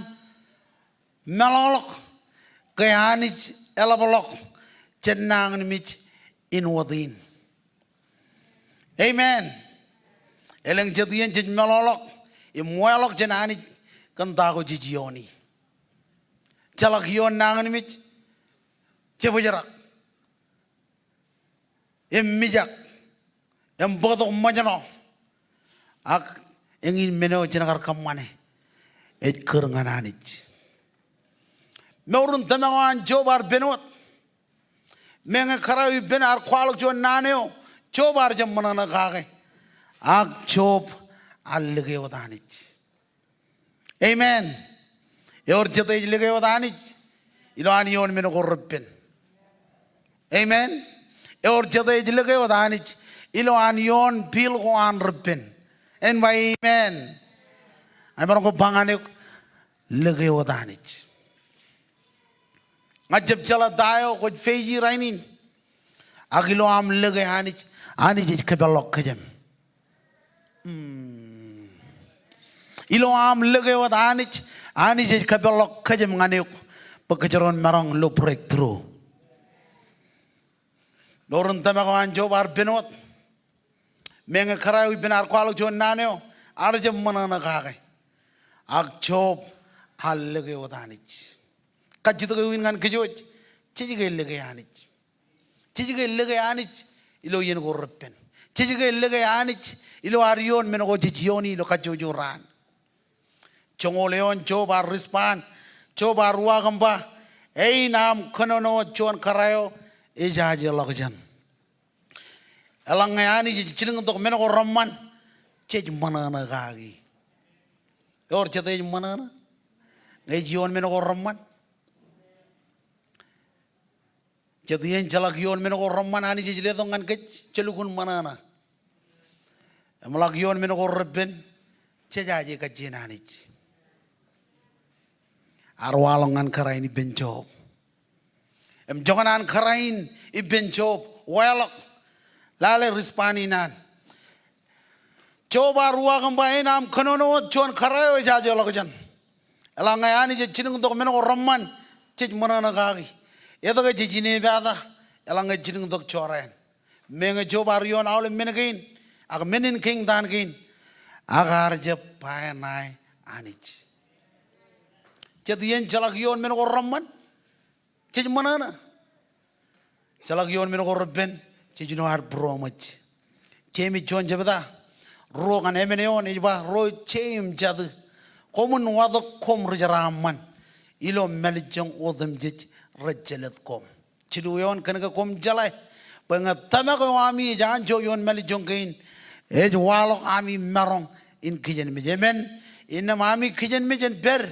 meḷọkḷọk ke Anij eḷapḷọk jān nañinmej in wōt in. Amen. Elōñ jet iien jej meḷọkḷọk im weḷọk jān Anij kōn ta ko jej iioni. Jeḷak iion nañinmej, jebōjrak im mijak im bōktok ṃōjṇọ. Ak eñin men eo jen kar kōṃṃane, ej kūr ñan Anij. Mour in tōmak eo an Job ear pen wōt. Meñe kōrā eo ippān ear kwaḷọk juon naan eo, Job ear jab ṃōṇōṇō kake. Ak Job ear lōke wōt Anij. Amen. Ewōr jet ej lōke wōt Anij ilo an iion men ko reppen? Amen. Ewōr jet ej lōke wōt Anij ilo an iion piil ko an reppen? En ba amen. Emaroñ ke ba ñan eok, lōke wōt Anij. Ña ij jab jeḷā ta eo kwōj face rainin. Ak ilo aṃ lōke Anij, Anij ej kōpeḷḷọk kōjām. Hmm. Ilo aṃ lōke wōt Anij, Anij ej kōpeḷḷọk kōjām ñan eok bwe kōjro en maroñ lo breakthrough. Mour in tōmak eo an Job ear pen wōt. Meñe kōrā eo ippān ear kwaḷọk juon naan eo, ear jab ṃōṇōṇō kake. Ak Job ear lōke wōt Anij. Kajjitōk eo in ñan kōj wōj, jej ke lōke Anij? Jej ke lōke Anij ilo iien ko reppen? Jej ke lōke Anij ilo ad iion men ko jej iioni ilo kajjojo raan? Joñoul eoon Job ear respond, Job ear uwaak im ba, ein aṃ kōnono wōt juon kōrā eo ejajeḷọkjeṇ. Eḷaññe Anij ej jilkintok men ko reṃṃan, jej ṃōṇōṇō kaki. Ewōr jet ej ṃōṇōṇō ñe ej iion men ko reṃṃan? Jet iien jeḷak iion men ko reṃṃan Anij ej letok ñan kōj, jelukkuun ṃōṇōṇō. Im ḷak iion men ko reppen, jejaje kajjien Anij. Ear waḷọk ñan kōrā in ippān Job. Im joñan an kōrā in ippān Job weḷọk, lale respond in an. Job ear uwaak im ba, ein aṃ kōnono wōt juon kōrā eo ejajeḷọkjeṇ. Eḷaññe Anij ej jilkintok men ko reṃṃan, jej ṃōṇōṇō kaki. Etke jej inepata eḷaññe ej jilkintok jorrāān? Meñe Job ear iion aolep men kein ak men in kein taan kein, ak ear jab ba ṇae Anij. Jet iien jeḷak iion men ko reṃṃan, jej ṃōṇōṇō. Jeḷak iion men ko reppen, jej jino ad būroṃōj. Jemes juon jebta ruo ñan emān eoon ej ba, ro jeim jatū, koṃwin watōk koṃ ri jeraaṃṃan ilo mālejjoñ otemjej rej jelōt koṃ. Jilu eoon, kōnke koṃ jeḷā bwe ñe tōmak eo ami ej anjọ ioon mālejjoñ kein, ej waḷọk ami maroñ in kijenmej. Amen. Innām ami kijenmej en pād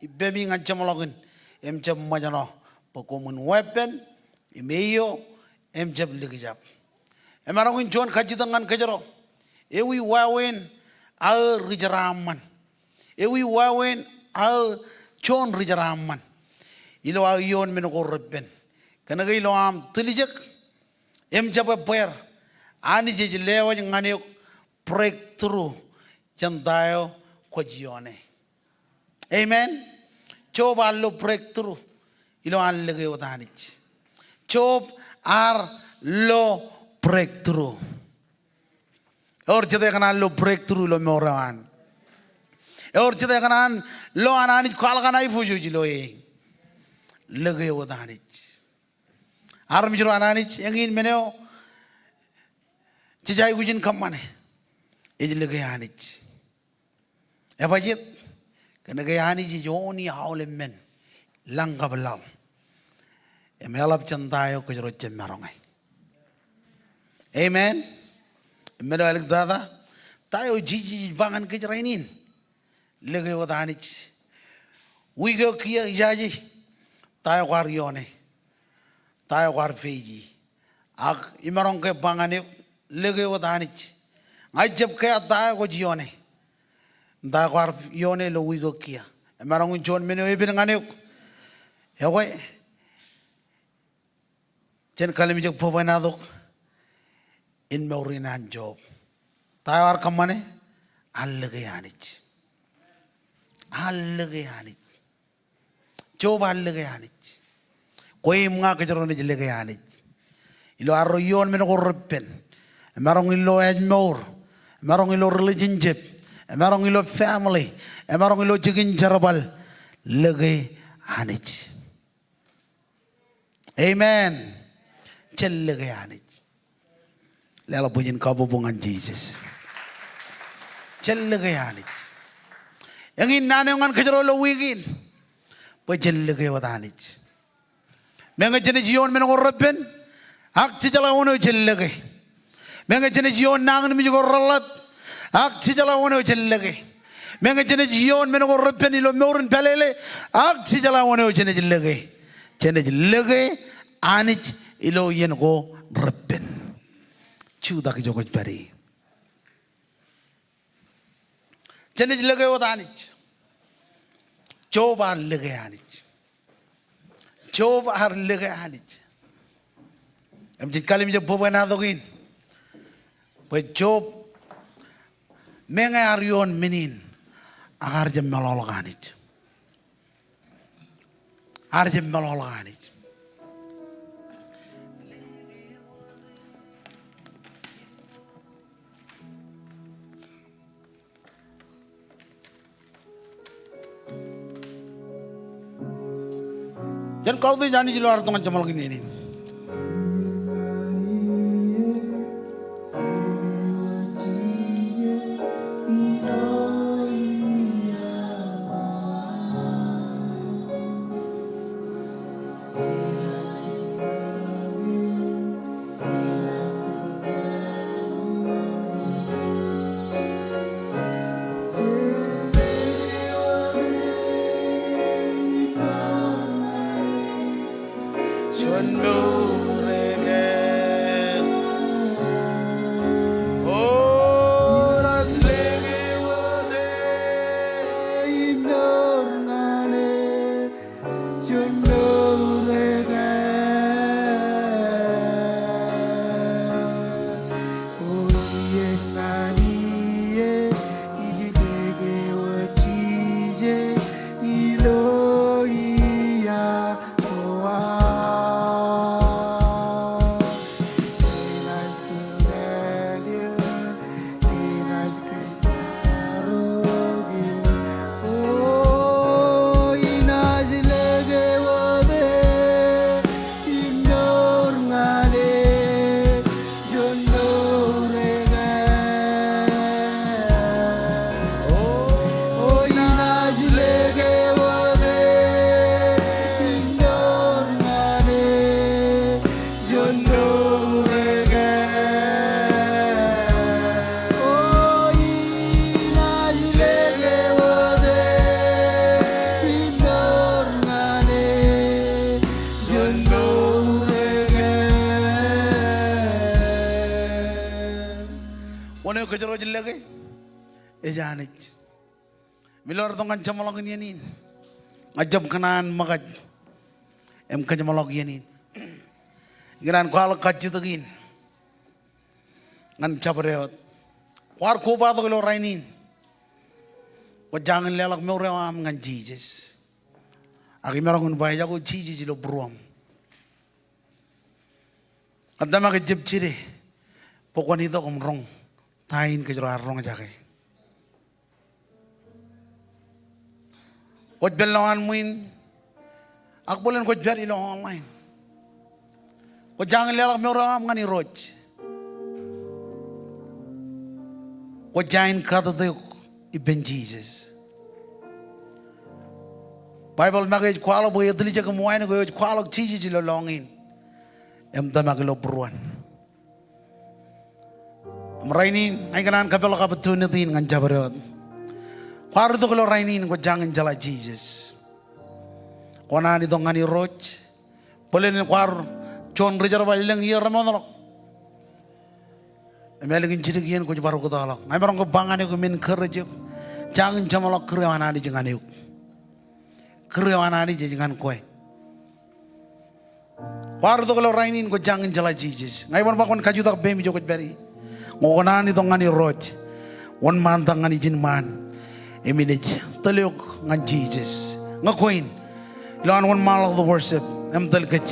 ippemi ñan jeṃḷọkin im jab ṃōjṇọ bwe koṃwin weeppān im eio im jab likjab. Emaroñ in juon kajjitōk ñan kōjro. Ewi wāween aō ri jeraaṃṃan? Ewi wāween aō juon ri jeraaṃṃan ilo aō ioon men ko reppen? Kōnke ilo aṃ tiljek im jab ebbeer, Anij ej lewōj ñan eok breakthrough jān ta eo kwōj ioone. Amen. Job ear lo breakthrough ilo an lōke wōt Anij. Job ear lo breakthrough. Ewōr jet ekōṇaan lo breakthrough ilo mour eo an? Ewōr jet ekōṇaan lo an Anij kwaḷọk an aiboojoj ilo e? Lōke wōt Anij. Armej ro an Anij, eñin men eo jej aikuj in kōṃṃane ej lōke Anij. Ebajet? Kōnke Anij ej ooni aolep men, lañ kab laḷ, im eḷap jān ta eo kōjro jab maroñe. Amen. Men eo āliktata, ta eo Jisōs ej ba ñan kōj rainin? Lōke wōt Anij. Wiik eo kiiō ijaje, ta eo kwaar ioone? Ta eo kwaar face e? Ak imaroñ ke ba ñan eok, lōke wōt Anij. Ña ij jab kea ta eo kwōj ioone. Ta eo kwaar ioone ilo wiik eo kiiō? Emaroñ in juon men eo epen ñan eok. Ekwe, jen kalimjek bwebwenato in mour in an Job. Ta eo ear kōṃṃane? Ear lōke Anij. Ear lōke Anij. Job ear lōke Anij. Kwe im ña kōjro naaj lōke Anij. Ilo arro ioon men ko reppen. Emaroñ ilo ājmour. Emaroñ ilo relationship. Emaroñ ilo family. Emaroñ ilo jikin jerbal. Lōke Anij. Amen. Jen lōke Anij. Leḷọk bwijin kabbokbok ñan Jisōs. Jen lōke Anij. Eñin naan eo ñan kōjro ilo wiik in, bwe jen lōke wōt Anij. Meñe jenaaj ioon men ko reppen, ak jejeḷā wōn eo jen lōke. Meñe jenaaj ioon nañinmej ko reḷap, ak jejeḷā wōn eo jen lōke. Meñe jenaaj ioon men ko reppen ilo mour in pālele, ak jejeḷā wōn eo jenaaj lōke. Jenaaj lōke Anij ilo iien ko reppen. Jutak ijo kwōj pād ie. Jenaaj lōke wōt Anij. Job ear lōke Anij. Job ear lōke Anij. Im jej kalimjek bwebwenato in, bwe Job, meñe ear ioon men in, ak ear jab meḷọkḷọk Anij. Ear jab meḷọkḷọk Anij. Jen kautiej Anij ilo ad tok ñan jeṃḷọkin iien in. Wōn eo kōjro ej lōke? Ej Anij. Im ilo ad tok ñan jeṃḷọkin iien in, ña ij jab kōṇaan ṃōkaj im kōjeṃḷọk iien in. Ikōṇaan kwaḷọk kajjitōk in ñan jabdewōt. Kwaar kobatok ilo rainin, kwō jañin leḷọk mour eo aṃ ñan Jisōs. Ak imaroñ in ba ejako Jisōs ilo būruōṃ. Ña ij tōmak ijjab jide bwe kwōn itok im roñ ta in kōjro ar roñjake. Kwōj pād lowaan ṃwiin, ak bōlen kwōj pād ilo online, kwō jañin leḷọk mour eo aṃ ñan Irooj. Kwō jañin katatak eok ippān Jisōs. Baibōḷ make ej kwaḷọk bwe etiljek im wānōk eo ej kwaḷọk Jisōs ilo lọñiin im tōmak ilo būruon. Im rainin, ña ikōṇaan kapeḷḷọk opportunity in ñan jabdewōt. Kwaar itok ilo rainin kwōj jañin jeḷā Jisōs. Kwō naan itok ñan Irooj. Bōlen kwaar juon ri jerbal elōñ iiō remootḷọk. Im ālikin jidik iien kwōj bar ukōtḷọk. Ña imaroñ ke ba ñan eok im encourage eok. Jañin jeṃḷọk kūr eo an Anij ñan eok. Kūr eo an Anij ej ñan kwe. Kwaar itok ilo rainin kwōj jañin jeḷā Jisōs. Ña iban ba kwōn kajutak peiṃ ijo kwōj pād ie. Ñe kwō naan itok ñan Irooj, wōnṃaantak ñan ijin ṃaan. Im inaaj tōl eok ñan Jisōs. Ñe kwe in, ilowaan wōnṃaanḷọk the worship, im tōl kōj.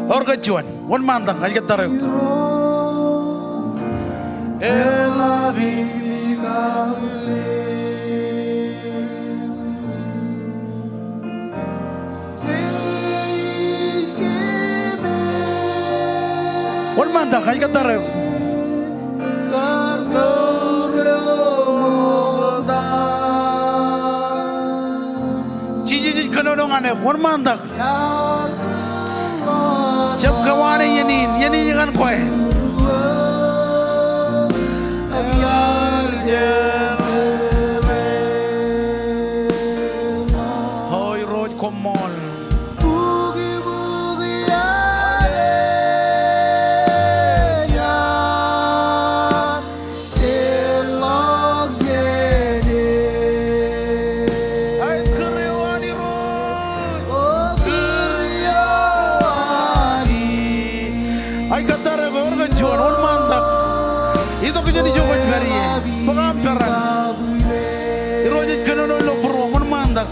Ewōr ke juon, wōnṃaantak, ij kōttar eok. Wōnṃaantak, ij kōttar eok. Jisōs ej kōnono ñan eok, wōnṃaantak. Jab kōwaane iien in, iien in ej ñan kwe. O Irooj, koṃṃool. Aet kūr eo an Irooj. Ij kōttar eok, ewōr ke juon, wōnṃaantak. Itok jān ijo kwōj pād ie. Bōk aṃ peran. Irooj ej kōnono ilo būruōṃ, wōnṃaantak.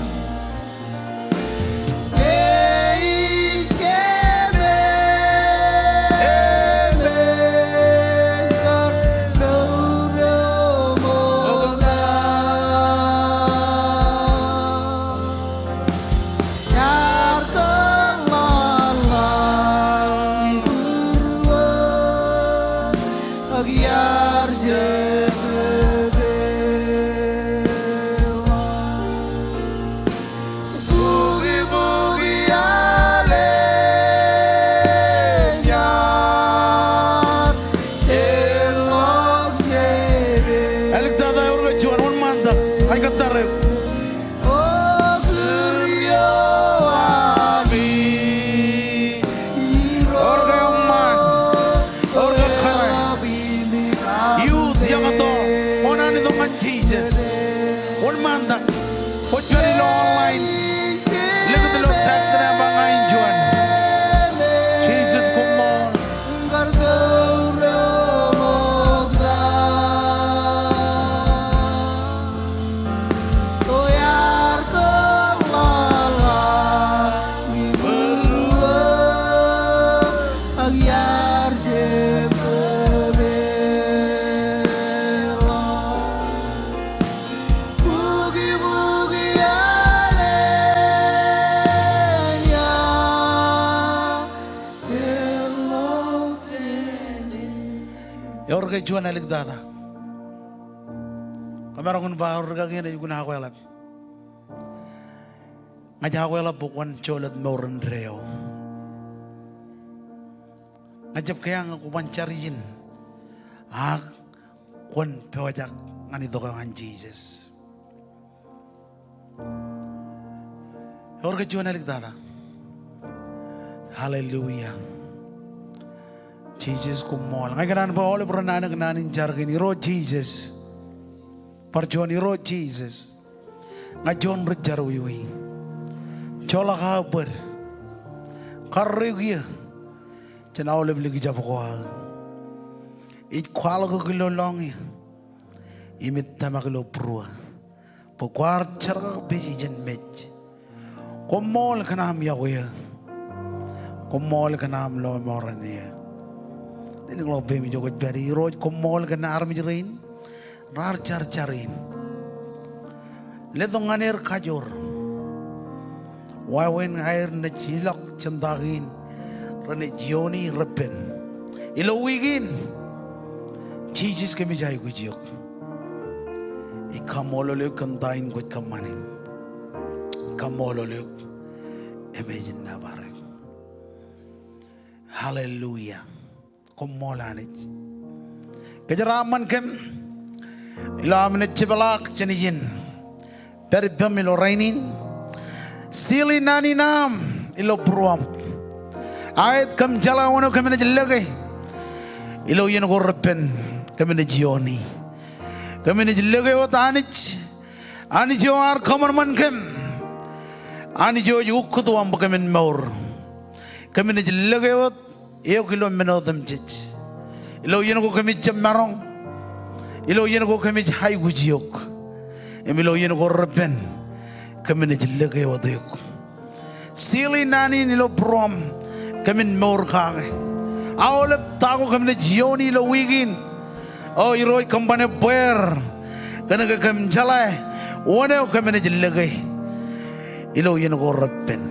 Āliktata, ewōr ke juon, wōnṃaantak. Ij kōttar eok. Ewōr ke eṃṃan. Ewōr ke kōrā. Youth, young adult, kwō naan itok ñan Jisōs. Wōnṃaantak. Kwōj pād ilo online. Likūt ilo text ṇe im ba ña in juon. Jisōs koṃṃool. Ewōr ke juon, āliktata. Kwōmaroñ in ba ewōr rikaki eṇ ej ukōt aō kweḷap. Ña ij aō kweḷap bwe kwōn jolōt mour indeeo. Ña ij jab kea ñe kwō ban jar ijin. Ak kwōn pojak ñan itok eo an Jisōs. Ewōr ke juon, āliktata. Hallelujah. Jisōs koṃṃool. Ña ikōṇaan bwe aolep ren anōk naan in jar kein, Irooj Jisōs. Bar juon, Irooj Jisōs. Ña juon ri jerọwiwi. Joḷọk aō bōd. Karreoik eō jān aolep likjab ko aō. Ij kwaḷọk eok ilo lọñiō. Im ij tōmak ilo būruō bwe kwaar jerkakpeje jān mej. Koṃṃool kōn aṃ iọkwe eō. Koṃṃool kōn aṃ lọmọọren eō. Lelōñḷọk peiṃ ijo kwōj pād ie. Irooj, koṃṃool kōn armej rein raar jar jar in. Letok ñan er kajoor. Wāween aer naaj ilọk jān ta kein renaaj iiooni repen ilo wiik in. Jisōs, kōmij aikuj eok. Ij kaṃṃoolol eok kōn ta in kwōj kōṃṃane. Ij kaṃṃoolol eok im ej nōbar eok. Hallelujah. Koṃṃool Anij. Kōjeraaṃṃan kōm ilo am naaj jepḷaak jān ijin pād ippaṃ ilo rainin. Seal in naan in aṃ ilo būruōṃ. Aet kōm jeḷā wōn eo kōm naaj lōke ilo iien ko repen kōm naaj iooni. Kōm naaj lōke wōt Anij, Anij eo ear kōṃanṃan kōm, Anij eo ej ukkutu aṃ bwe kōmin mour. Kōm naaj lōke wōt eok ilo men otemjej. Ilo iien ko kōmij jab maroñ, ilo iien ko kōmij aikuj eok, im ilo iien ko repen kōm naaj lōke wōt eok. Seal in naan in ilo būruōṃ kōmin mour kake. Aolep ta ko kōm naaj iooni ilo wiik in, O Irooj, kōm ban ebbeer kōnke kōm jeḷā wōn eo kōm naaj lōke ilo iien ko repen.